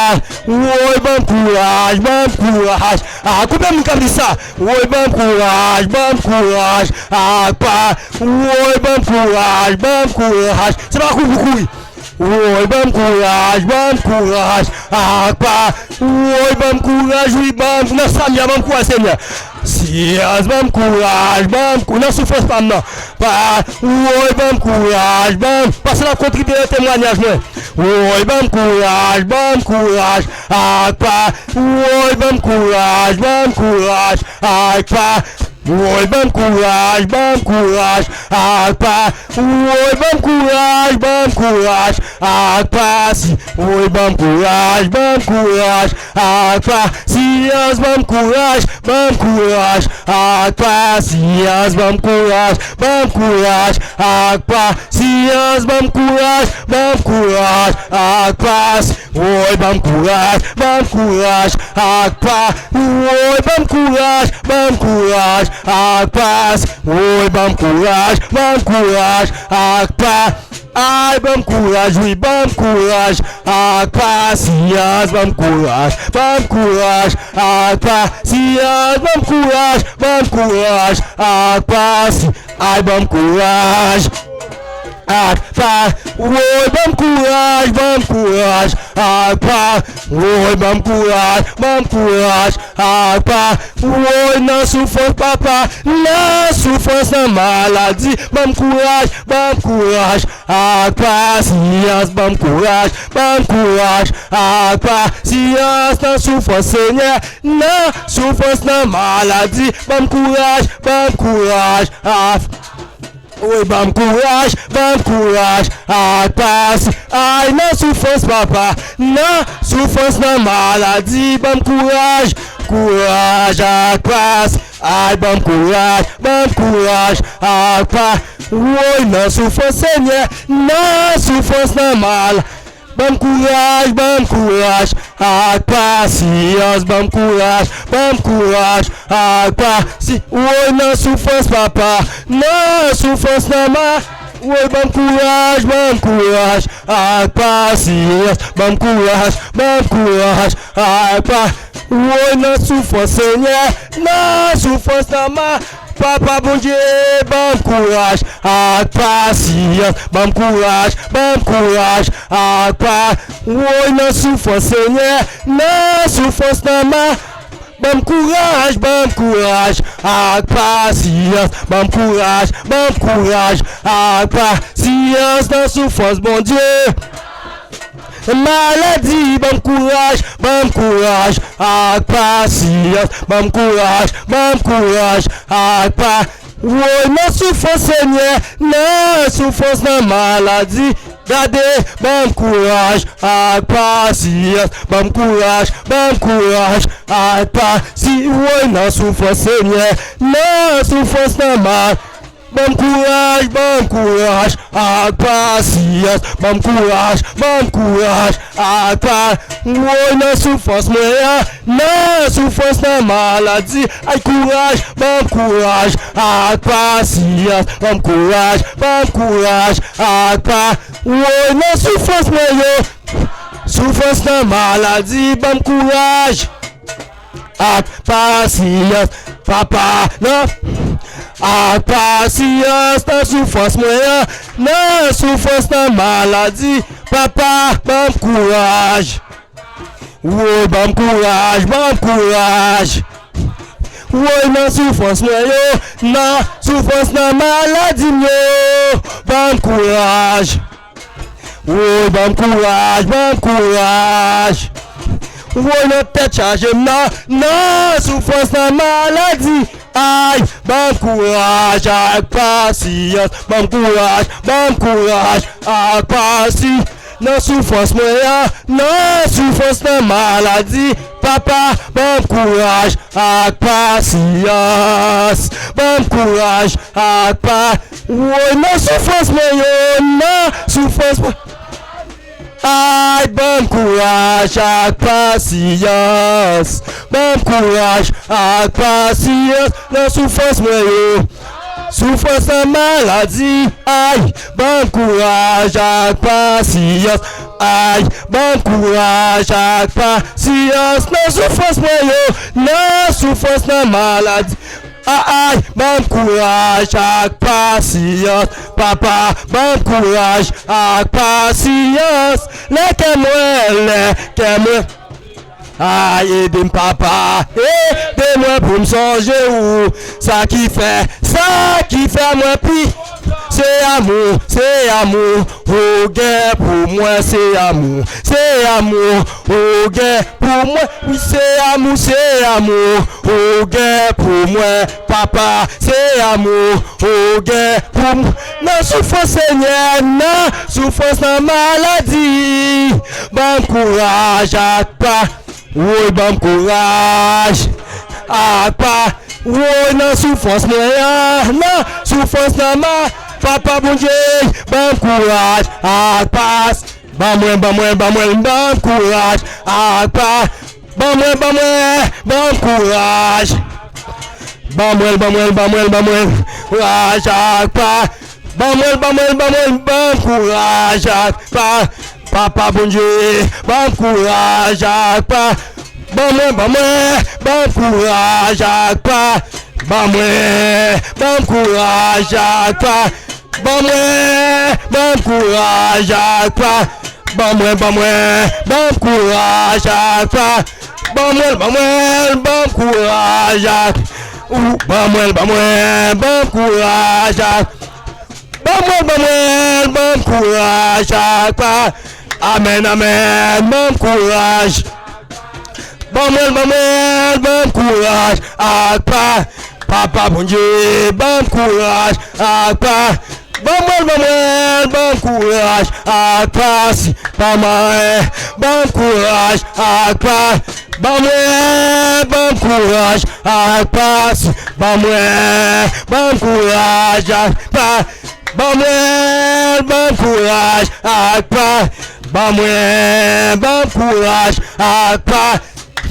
woy, ban m kouraj, ban m kouraj, ak, koupe moun k ap di sa, woy, ban m kouraj, ban m kouraj, ak pa, woy, ban m kouraj, ban m kouraj. Se pa kouri pou kouri. Woy, ban m kouraj, ban m kouraj, ak pa, woy, ban m kouraj, wi, ban m, nan Samy a, ban m kouraj, Senyè. Syans, ban m kouraj, ban m kou-, nan soufrans pa m nan. Pa, woy, ban m kouraj, ban m, paske l ap kontribye nan temwayaj mwen. Woy, ban m kouraj, ban m kouraj, ak pa, woy, ban m kouraj, ban m kouraj, ak pa, woy, ban m kouraj, ban m kouraj, ak pa, woy, ban m kouraj, ban m kouraj, ak pasi, woy, ban m kouraj, ban m kouraj, ak pasyans, ban m kouraj, ban m kouraj, ak pasyans, ban m kouraj, ban m kouraj, ak pasyans, ban m kouraj, ban m kouraj, ak pasi, woy, ban m kouraj, ban m kouraj, ak pa, woy, ban m kouraj, ban m kouraj, ak pasi, woy, ban m kouraj, ban m kouraj, ak pa, ay, ban m kouraj, wi, ban m kouraj, ak pasyans, ban m kouraj, ban m kouraj, ak pasyans, ban m kouraj, ban m kouraj, ak pasi, ay, ban m kouraj. Ak pa, woy, ban m kouraj, ban m kouraj, ak pa, woy, ban m kouraj, ban m kouraj, ak pa, woy, nan soufrans, papa, nan soufrans, nan maladi, ban m kouraj, ban m kouraj, ak pasyans, ban m kouraj, ban m kouraj, ak pasyans, nan soufrans, Senyè, nan soufrans, nan maladi, ban m kouraj, ban m kouraj, ak Woy, ban m kouraj, ban m kouraj, ak pasi, ay, nan soufrans, papa, nan soufrans, nan maladi, ban m kouraj, kouraj, ak pasi, ay, ban m kouraj, ban m kouraj, ak pa, woy, nan soufrans, Senyè, nan soufrans, nan mal, ban m kouraj, ban m kouraj, ak pasyans, ban m kouraj, ban m kouraj, ak pasi, woy, nan soufrans, papa, nan soufrans, nan ma, woy, ban m kouraj, ban m kouraj, ak pasyans, ban m kouraj, ban m kouraj, ak pa, woy, nan soufrans, Senyè, nan soufrans, nan ma, Papa Bondye, ban m kouraj ak pasyans, ban m kouraj, ban m kouraj ak pa, woy, nan soufrans, Senyè, nan soufrans, nan ma, ban m kouraj, ban m kouraj ak pasyans, ban m kouraj, ban m kouraj ak pasyans, nan soufrans, Bondye. Maladi, ban m kouraj, ban m kouraj ak pasyans, ban m kouraj, ban m kouraj ak pa, woy, nan soufrans, Senyè, nan soufrans, nan maladi, gade, ban m kouraj ak pasyans, ban m kouraj, ban m kouraj ak pasi, woy, nan soufrans, Senyè, nan soufrans, nan mal, ban m kouraj, ban m kouraj ak pasyans, ban m kouraj, ban m kouraj ak pa, woy, nan soufrans mwen an, nan soufrans, nan maladi, ay, kouraj, ban m kouraj ak pasyans, ban m kouraj, ban m kouraj ak pa, woy, nan soufrans mwen yo, soufrans, nan maladi, ban m kouraj ak pasyans, papa, nan, ak pasyans, nan soufrans mwen an, nan soufrans, nan maladi, papa, ban m kouraj, woy, ban m kouraj, ban m kouraj, woy, nan soufrans mwen yo, nan soufrans, nan maladi m yo, ban m kouraj. Woy, ban m kouraj, ban m kouraj. Woy, nan tèt chaje m nan, nan soufrans, nan maladi. Ay, ban m kouraj ak pasyans, ban m kouraj, ban m kouraj ak pasi, nan soufrans mwen an, nan soufrans, nan maladi. Papa, ban m kouraj ak pasyans, ban m kouraj ak pa, woy, nan soufrans mwen yo, nan soufrans mwen. Ay, ban m kouraj ak pasyans, ban m kouraj ak pasyans, nan soufrans mwen yo, soufrans, nan maladi, ay, ban m kouraj ak pasyans, ay, ban m kouraj ak pasyans, nan soufrans mwen yo, nan soufrans, nan maladi. Ay, ban m kouraj ak pasyans, papa, ban m kouraj ak pasyans. Lè kè mwen, lè kè mwen. Ay, ede m, papa, ede mwen pou m sonje ou. Sa ki fè, sa ki fè mwen pi. Se amou, se amou, ou gen pou mwen, se amou, se amou, ou gen pou mwen, wi, se amou, se amou, ou gen pou mwen, papa, se amou, ou gen pou mwen, nan soufrans, Senyè, nan soufrans, nan maladi, ban m kouraj ak pa, woy, ban m kouraj ak pa, woy, nan soufrans mwen an, nan soufrans, nan ma, papa Bondye, ban m kouraj ak pa, ban mwen, ban mwen, ban mwen, ban m kouraj ak pa, ban mwen, ban mwen, ban m kouraj, ban mwen, ban mwen, ban mwen, ban mwen, kouraj ak pa, ban mwen, ban mwen, ban mwen, ban m kouraj ak pa, papa Bondye, ban m kouraj ak pa, ban mwen, ban mwen, ban m kouraj ak pa, ban mwen, ban m kouraj ak pa, ban mwen, ban m kouraj ak pa, ban mwen, ban mwen, ban m kouraj ak pa, ban mwen, ban mwen, ban m kouraj ak, ou, ban mwen, ban mwen, ban m kouraj ak, ban mwen, ban mwen, ban m kouraj ak pa, amèn, amèn, ban m kouraj. Ban mwen, ban mwen, ban m kouraj ak pa, Papa Bondye, ban m kouraj ak pa. Ban mwen l, ban mwen l, ban m kouraj ak pa. Si pa mwen, ban m kouraj ak pa. Ban mwen, ban m kouraj ak pa. Si pa mwen, ban m kouraj ak pa. Ban mwen, ban m kouraj ak pa. Ban mwen, ban m kouraj ak pa.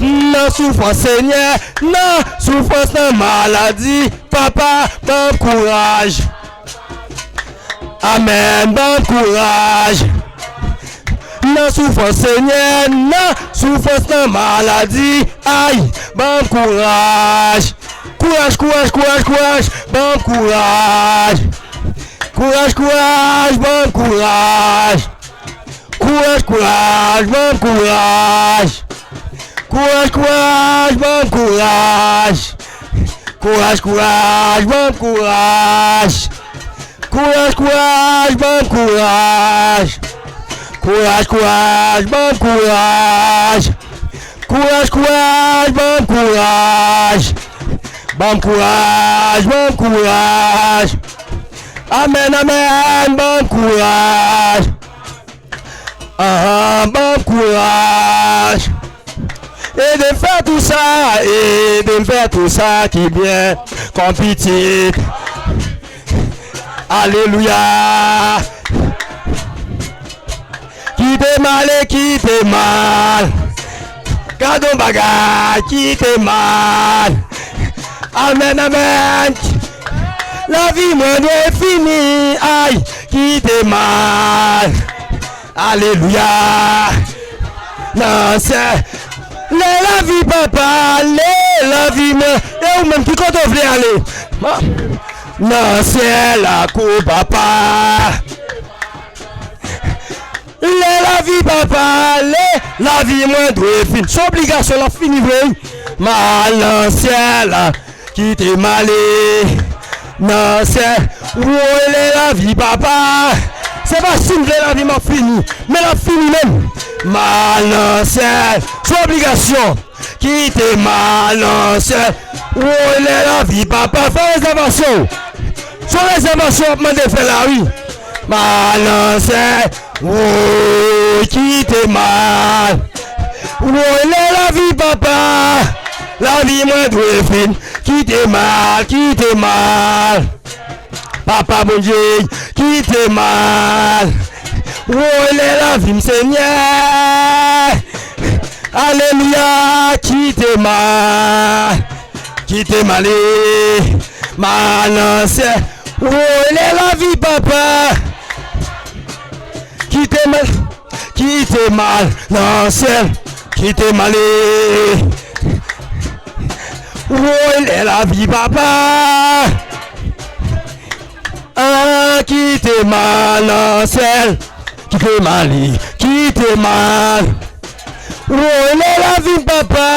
Nan soufrans, Senyè, nan soufrans, nan maladi, Papa, ban m kouraj. Amèn, ban m kouraj. Nan soufrans, Senyè, nan soufrans, nan maladi, ay, ban m kouraj. Kouraj, kouraj, kouraj, kouraj, ban m kouraj. Kouraj, kouraj, ban m kouraj. Kouraj, kouraj, ban m kouraj. Kouraj, kouraj, ban m kouraj. Kouraj, kouraj, ban m kouraj. Kouraj, kouraj, ban m kouraj. Kouraj, kouraj, ban m kouraj. Kouraj, kouraj, ban m kouraj. Ban m kouraj, ban m kouraj. Amèn, amèn, ban m kouraj. Ahan, ban m kouraj. Ede m fè tou sa, ede m fè tou sa ki byen kòm pitit. Alelouya. Kite m ale, kite m al. Gad yon bagay, kite m al. Amèn, amèn. Lavi mwen dwe fini, ay, kite m al. Alelouya. Nan syèl. Lè lavi papa, lè lavi mwen. E ou menm, ki kote w vle ale? Ma-, nan syèl la, kou papa. Lè lavi papa, lè lavi mwen dwe fini. Se obligasyon, l ap fini vre, wi. M al nan syèl la. Kite m ale nan syèl. Woy, lè lavi papa. Se pa si m vle lavi m ap fini, men l ap fini menm. M al nan syèl. Se obligasyon. Kite m al nan syèl. Woy, lè lavi papa. Fè rezèvasyon w. Se rezèvasyon w ap mande fè la, wi. M al nan syèl. Woy, kite m al. Woy, lè lavi papa. Lavi mwen dwe fin. Kite m al, kite m al. Papa Bondye, kite m al. Woy, lè lavi m, Senyè. Alelouya, kite m al. Kite m ale. M al nan syèl. Woy, lè lavi papa. Kite m al. Kite m al nan syèl. Kite m ale. Woy, lè lavi papa. Ah, kite m al nan syèl. Kite m ale. Kite m al. Woy, lè lavi papa.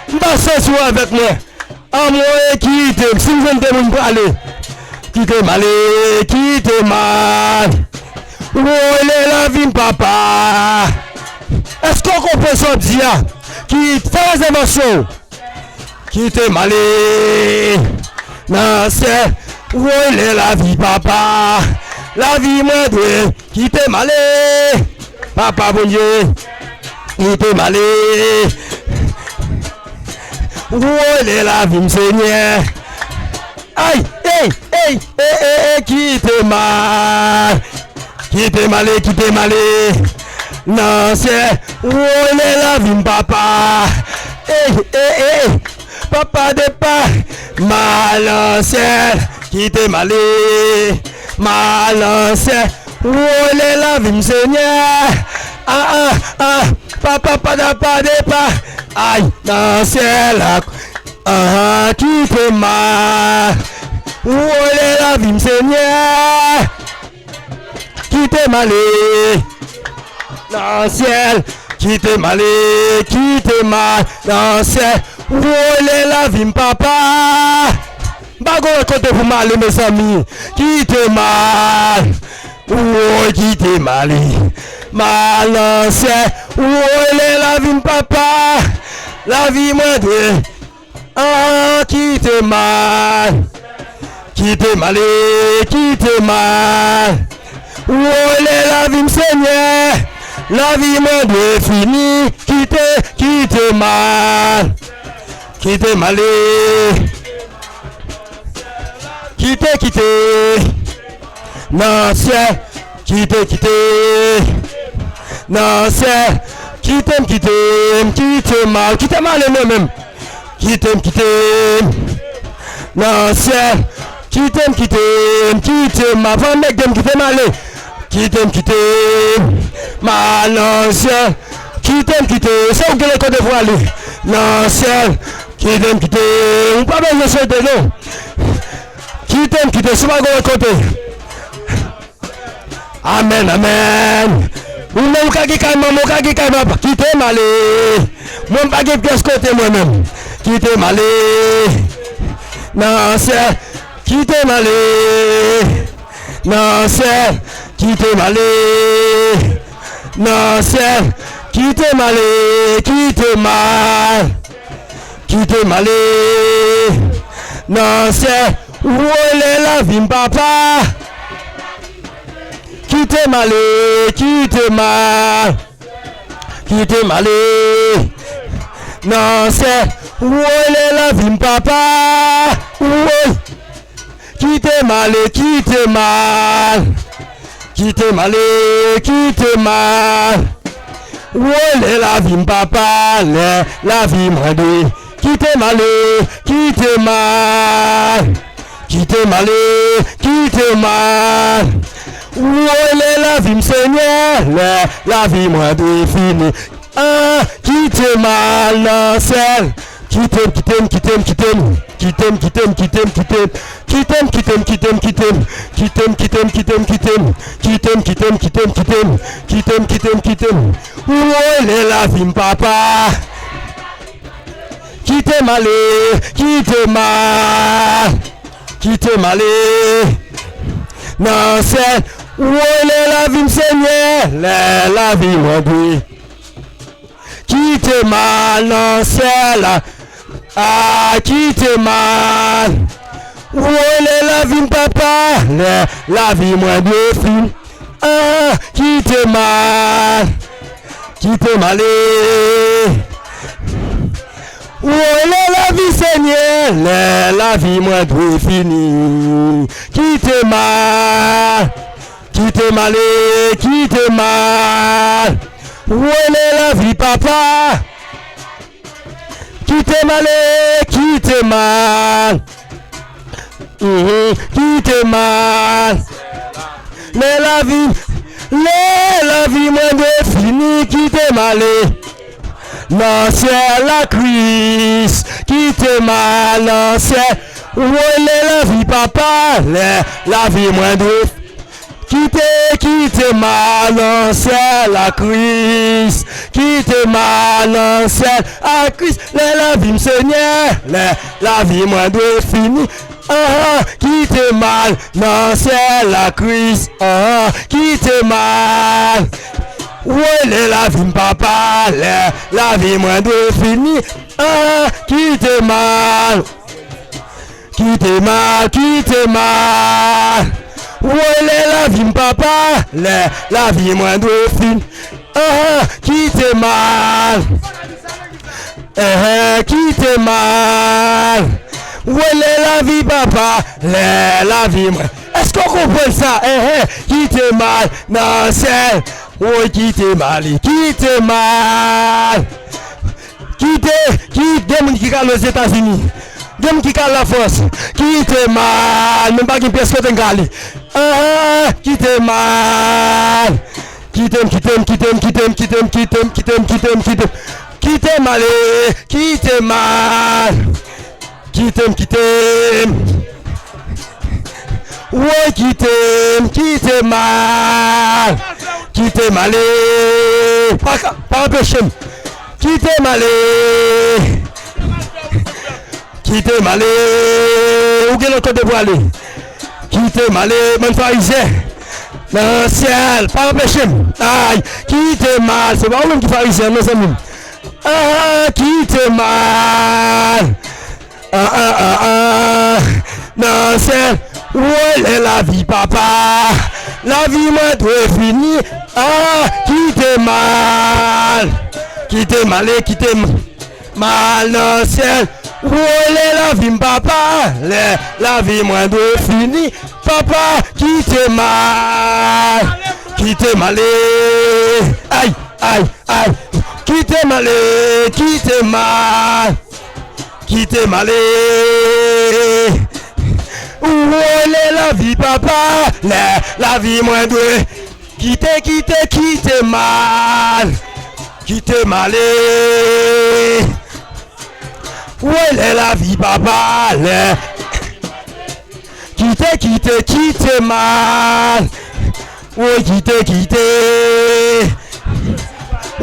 M pa sezi w avèk mwen. Anmwey, kite m. Si m jwenn de moun prale. Kite m ale, kite m al. Woy, lè lavi m papa. Èske w konprann sa w ap di a? Ki fè rezèvasyon w. Kite m ale nan syèl. Woy, lè lavi papa. Lavi mwen dwe. Kite m ale. Papa Bondye, kite m ale. Woy, lè lavi m, Senyè. Ay, ey, ey, ey, ey, ey, kite m al. Kite m ale, kite m ale. Nan syèl, woy, lè lavi m, papa. Ey, ey, ey. Papa depa, m al nan syèl, kite m ale, m al nan syèl, woy, lè lavi m, Senyè. Ah, ah, ah, papa, pa depa, depa, ay, nan syèl la, ah, kite m al, woy, lè lavi m, Senyè. Kite m ale nan syèl. Kite m ale, kite m al nan syèl. Woy, lè lavi m, papa. M pa gon lòt kote pou m ale, mezanmi. Kite m al. Woy, kite m ale. M al nan syèl. Woy, lè lavi m, papa. Lavi mwen dwe. Ah, kite m al. Kite m ale, kite m al. Woy, lè lavi m, Senyè, lavi mwen dwe fini. Kite, kite m al. Kite m ale. Kite, kite. Nan syèl, kite, kite. Nan syèl, kite m, kite m, kite m al. Kite m ale mwen menm. Kite m, kite m. Nan syèl, kite m, kite m, kite m al. Van nèg de m, kite m ale. Kite m, kite m. M al nan syèl. Kite m, kite m. Se ou ki gen lòt kote pou ale. Nan syèl, kite m, kite m. Ou pa bezwen swete non. Kite m, kite m. Si w pa gen lòt kote. Amèn, amèn. Ou menm ou ka gen kay manman, ou ka gen kay papa. Kite m ale. Mwen m pa gen pyès kote mwen menm. Kite m ale. Nan syèl. Kite m ale. Nan syèl. Kite m ale. Nan syèl. Kite m ale. Kite m al. Kite m ale. Nan syèl. Woy, lè lavi m, papa. Kite m ale, kite m al. Kite m ale. Nan syèl. Woy, lè lavi m, papa. Woy. Kite m ale, kite m al. Kite m ale, kite m al. Woy, lè lavi m, papa, lè lavi mwen dwe. Kite m ale, kite m al. Kite m ale, kite m al. Woy, lè lavi m, Senyè, lè lavi mwen dwe fini. Ah, kite m al nan syèl. Kite m, kite m, kite m, kite m. Kite m, kite m, kite m, kite m. Kite m, kite m, kite m, kite m. Kite m, kite m, kite m, kite m. Kite m, kite m, kite m, kite m. Kite m, kite m, kite m. Woy, lè lavi m, papa. Kite m ale, kite m al. Kite m ale. Nan syèl. Woy, lè lavi m, Senyè, lè lavi mwen dwe. Kite m al nan syèl la. Ah, kite m al. Woy, lè lavi m, papa, lè lavi mwen dwe fini. Ah, kite m al. Kite m ale. Woy, lè lavi, Senyè, lè lavi mwen dwe fini. Kite m al. Kite m ale, kite m al. Woy, lè lavi, papa. Kite m ale, kite m al. Mhm, kite m al. Lè lavi, lè lavi mwen dwe fini, kite m ale. Nan syèl la, Kris, kite m al nan syèl. Woy, lè lavi, papa, lè lavi mwen dwe. Kite, kite m al nan syèl a Kris. Kite m al nan syèl a Kris. Lè lavi m, Senyè, lè lavi mwen dwe fini. Ah, kite m al nan syèl a Kris. Ah, kite m al. Woy, lè lavi m, papa, lè lavi mwen dwe fini. Ah, kite m al. Kite m al, kite m al. Woy, lè lavi m, papa, lè lavi mwen dwe fini. Ah, kite m al. Eh, kite m al. Woy, lè lavi, papa, lè lavi mwen. Èske w konprann sa? Eh, kite m al nan syèl. Woy, kite m ale, kite m al. Kite, kite, gen moun ki ka al Ozetazini. Gen moun ki ka al Lafrans. Kite m al, men pa gen pyès kote m ka ale. Ah, kite m al. Kite m, kite m, kite m, kite m, kite m, kite m, kite m, kite m, kite m. Kite m ale, kite m al. Kite m, kite m. Woy, kite m, kite m al. Kite m ale. Pa ka, pa anpeche m. Kite m ale. Kite m ale. Ou gen lòt kote pou ale. Kite m ale, bann farizyen. Nan syèl, pa anpeche m. Ay, kite m al. Se pa ou menm ki farizyen, non, zanmi m. Ah, kite m al. Ah, ah, ah, ah. Nan syèl, woy lè lavi papa. Lavi mwen dwe fini. Ah, kite m al. Kite m ale, kite m al nan syèl. Woy lè lavi m papa. Lè lavi mwen dwe fini. Papa, kite m al. Kite m ale. Ay, ay, ay. Kite m ale, kite m al. Kite m ale. Woy lè lavi papa, lè lavi mwen dwe. Kite, kite, kite m al. Kite m ale. Woy lè lavi papa, lè. Kite, kite, kite m al. Woy, kite, kite.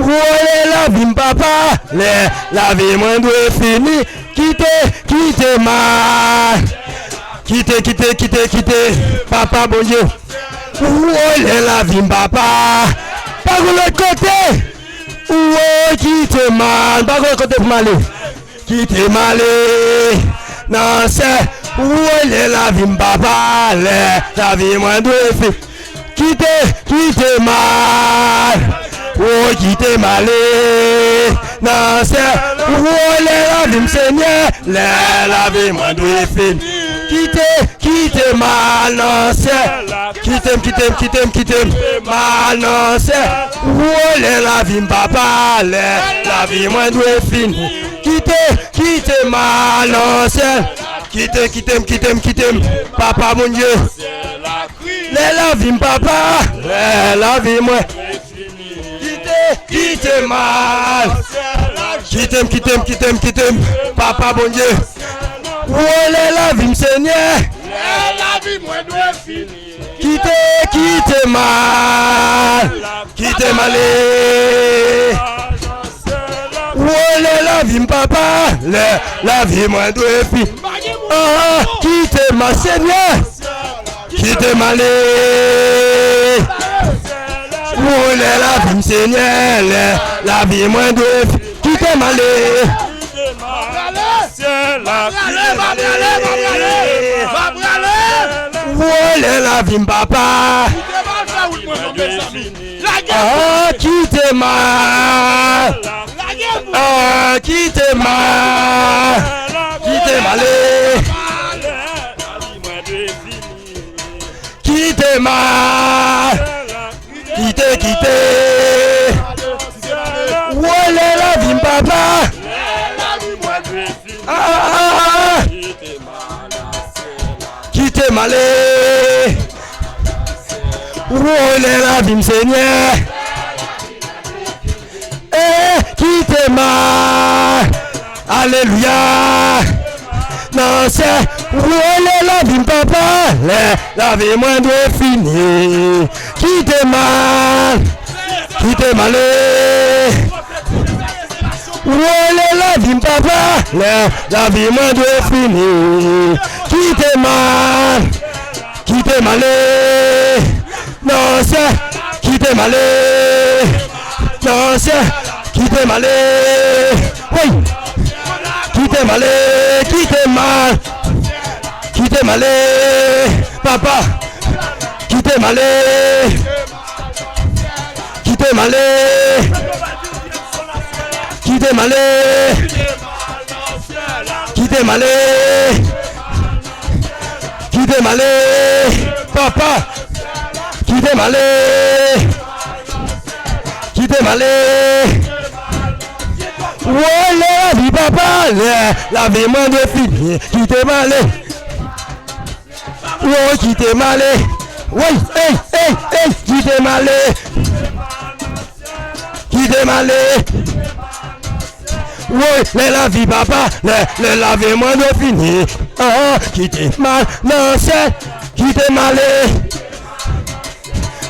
Woy lè lavi m papa, lè lavi mwen dwe fini. Kite, kite m al. Kite, kite, kite, kite. Papa Bondye. Woy lè lavi m papa. Pa gon lòt kote. Woy kite m al. Pa gon lòt kote pou m ale. Kite m ale nan syèl. Woy lè lavi m papa, lè lavi mwen dwe fini. Kite, kite m al. Woy kite m ale nan syèl. Woy lè lavi m Senyè, lè lavi mwen dwe fini. Kite, kite m al nan syèl. Kite m, kite m, kite m, kite m. M al nan syèl. Woy lè lavi m papa, lè lavi mwen dwe fini. Kite, kite m al nan syèl. Kite, kite m, kite m, kite m. Papa Bondye. Lè lavi m papa, lè lavi mwen. Kite, kite m al. Kite m, kite m, kite m, kite m. Papa Bondye. Woy lè lavi m Senyè. Lè lavi mwen dwe fini. Kite, kite m al. Kite m ale. Woy lè lavi m papa, lè lavi mwen dwe fini. Ah, kite m al Senyè. Kite m ale. Woy lè lavi m Senyè, lè lavi mwen dwe fini. Kite m ale. Woy lè lavi m papa. Ah, kite m al. Ah, kite m al. Kite m ale. Kite m al. Kite, kite. Woy lè lavi m papa. Ah, ah, ah, ah. Kite m ale. Woy lè lavi m Senyè. Eh, kite m al. Alelouya. Nan syèl, woy lè lavi m papa, lè lavi mwen dwe fini. Kite m al. Kite m ale. Woy lè lavi m papa, lè lavi mwen dwe fini. Kite m al. Kite m ale. Nan syèl, kite m ale. Nan syèl, kite m ale. Woy. Kite m ale, kite m al. Kite m ale. Papa, kite m ale. Kite m ale. Kite m ale. Kite m ale. Kite m ale. Papa. Kite m ale. Kite m ale. Woy lè lavi papa, lè lavi mwen dwe fini. Kite m ale. Woy, kite m ale. Woy, ey, ey, ey, kite m ale. Kite m ale. Woy, lè lavi papa, lè, lè lavi mwen dwe fini. Ah, kite m al nan syèl. Kite m ale.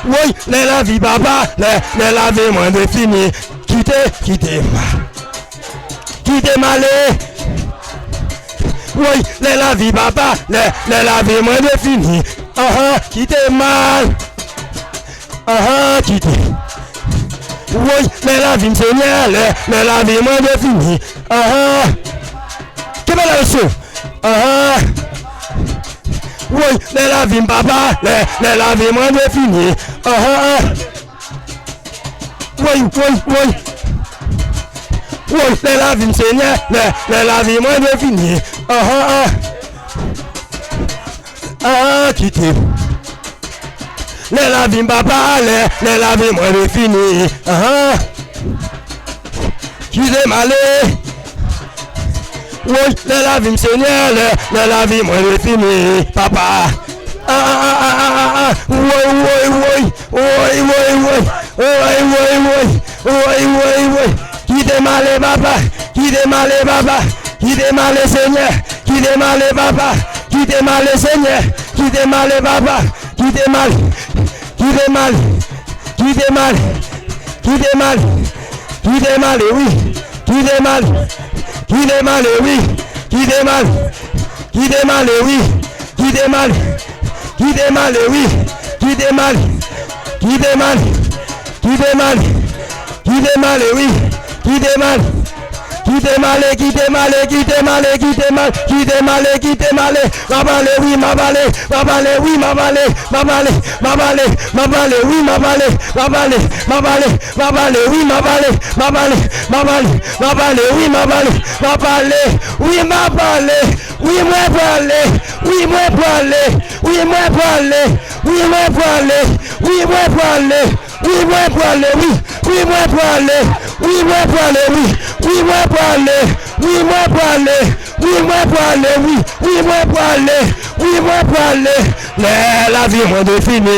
Woy, lè lavi papa, lè, lè lavi mwen dwe fini. Kite, kite m al. Kite m ale. Woy, lè lavi papa, lè, lè lavi mwen dwe fini. Ahan, kite m al. Ahan, kite. Woy, lè lavi m Senyè, lè, lè lavi mwen dwe fini. Ahan. Kenbe la, mesye. Ahan. Woy, lè lavi m papa, lè, lè lavi mwen dwe fini. Ahan. Woy, woy, woy. Woy, lè lavi m Senyè, lè, lè lavi mwen dwe fini. Ahan. Ah, kite m. Lè lavi m papa, lè, lè lavi mwen dwe fini. Ahan. Kite m ale. Woy, lè lavi m Senyè, lè, lè lavi mwen dwe fini. Papa. Ah, ah, ah, ah, ah, ah, ah. Woy, woy, woy. Woy, woy, woy. Woy, woy, woy. Woy, woy, woy. Kite m ale, papa. Kite m ale, papa. Kite m ale, Senyè. Kite m ale, papa. Kite m ale, Senyè. Kite m ale, papa. Kite m ale. Kite m ale. Kite m ale. Kite m ale. Kite m ale, wi. Kite m ale. Kite m ale, wi. Kite m ale. Kite m ale, wi. Kite m ale. Kite m ale, wi. Kite m ale. Kite m ale. Kite m ale. Kite m ale, wi. Kite m ale. Kite m ale, kite m ale, kite m ale, kite m ale, kite m ale, kite m ale. M ap ale, wi, m ap ale. M ap ale, wi, m ap ale. M ap ale, m ap ale. M ap ale, wi, m ap ale. M ap ale, m ap ale. M ap ale, wi, m ap ale. M ap ale, m ap ale. M ap ale, wi, m ap ale. M ap ale, wi, m ap ale. Wi, mwen prale. Wi, mwen prale. Wi, mwen prale. Wi, mwen prale. Wi, mwen prale. Wi, mwen prale, wi. Wi, mwen prale. Wi, mwen prale, wi. Wi, mwen prale. Wi, mwen prale. Wi, mwen prale, wi. Wi, mwen prale. Wi, mwen prale. Lè lavi mwen dwe fini.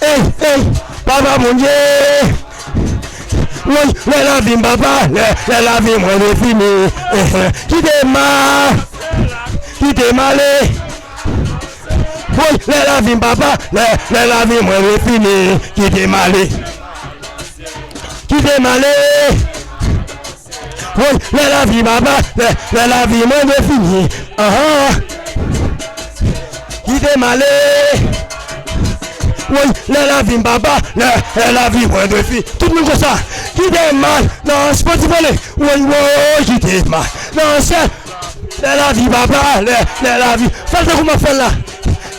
Ey, ey, papa Bondye. Woy, lè lavi m papa, lè, lè lavi mwen dwe fini. Eh, eh. Kite m a, kite m ale. Woy, lè lavi m papa, lè, lè lavi mwen dwe fini. Kite m ale. Kite m ale. Woy, lè lavi papa, lè, lè lavi mwen dwe fini. Ahan. Kite m ale. Woy, lè lavi m papa, lè, lè lavi mwen dwe fini. Tout moun konsa. Kite m al nan Spotify. Woy, woy, kite m al nan syèl. Lè lavi papa, lè, lè lavi. Fè l tankou m ap fè l la.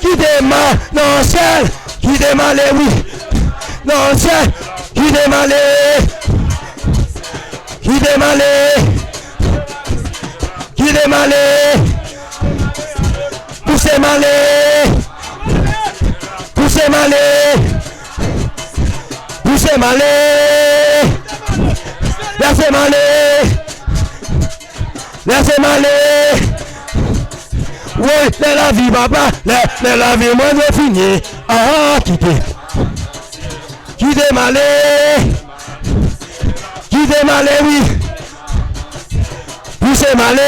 Kite m al nan syèl. Kite m ale, wi. Nan syèl. Kite m ale. Kite m ale. Kite m ale. Pouse m ale. Pouse m ale. Pouse m ale. Lese m ale. Lese m ale. Woy, lè lavi papa, lè, lè lavi mwen dwe fini. Ah, kite. Kite m ale. Kite m ale, wi. Pouse m ale.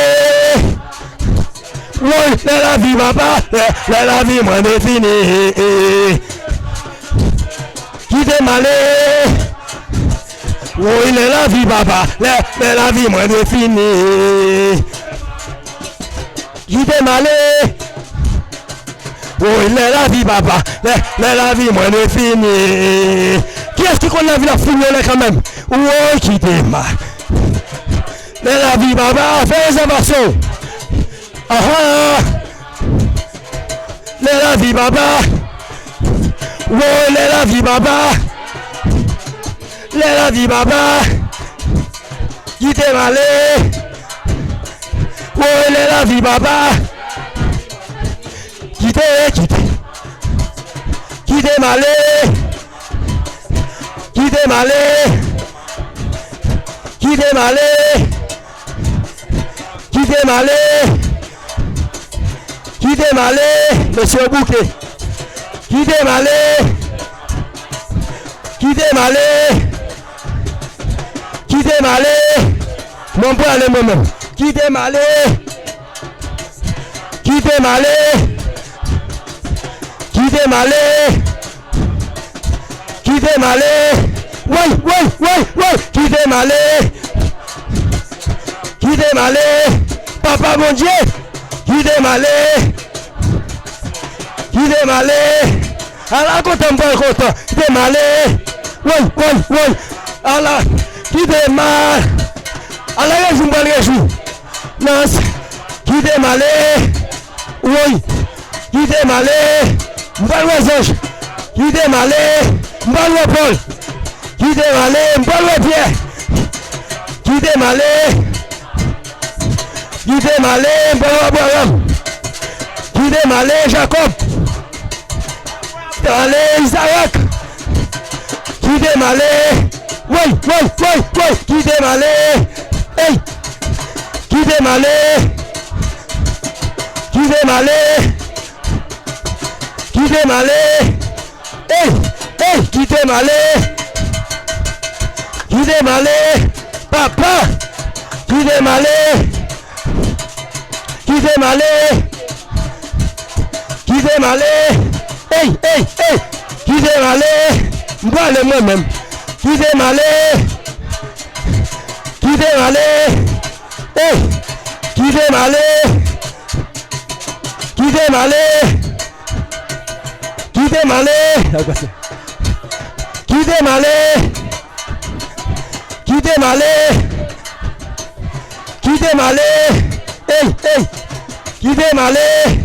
Woy, lè lavi papa, lè, lè lavi mwen dwe fini. Kite m ale. Woy, lè lavi papa, lè, lè lavi mwen dwe fini. Kite m ale. Woy, lè lavi papa, lè, lè lavi mwen dwe fini. Kiyès ki konn lavi l ap fini yon lè kanmenm? Woy, kite m ale. Lè lavi papa, fè rezèvasyon. Ahan. Lè lavi papa. Woy, lè lavi papa. Lè lavi papa. Kite m ale. Woy, lè lavi papa. Kite, kite. Kite m ale. Kite m ale. Kite m ale. Kite m ale. Kite m ale. Mesye bouke. Kite m ale. Kite m ale. Kite m ale. Mwen prale mwen menm. Kite m ale. Kite m ale. Kite m ale. Kite m ale. Woy, woy, woy, woy. Kite m ale. Kite m ale. Papa Bondye. Kite m ale. Kite m ale. Ala kontan m pral kontan. Kite m ale. Woy, woy, woy. Ala. Kite m ale. Ala rejwi m pral rejwi. Nan s-, Kite m ale. Woy. Kite m ale. M pral wè zanj. Kite m ale. M pral wè Pòl. Kite m ale. M pral wè Pyè. Kite m ale. Kite m ale. M pral wè Abraram. Kite m ale, Jakòb. Kite m ale, Izarak. Kite m ale. Woy, woy, woy, woy. Kite m ale. Ey. Kite m ale. Kite m ale. Kite m ale. Ey, ey, kite m ale. Kite m ale. Papa. Kite m ale. Kite m ale. Kite m ale. Ey, ey, ey. Kite m ale. M prale mwen menm. Kite m ale. Kite m ale. Ey. Kite m ale. Kite m ale. Kite m ale. Kite m ale. Kite m ale. Kite m ale. Ey, ey. Kite m ale.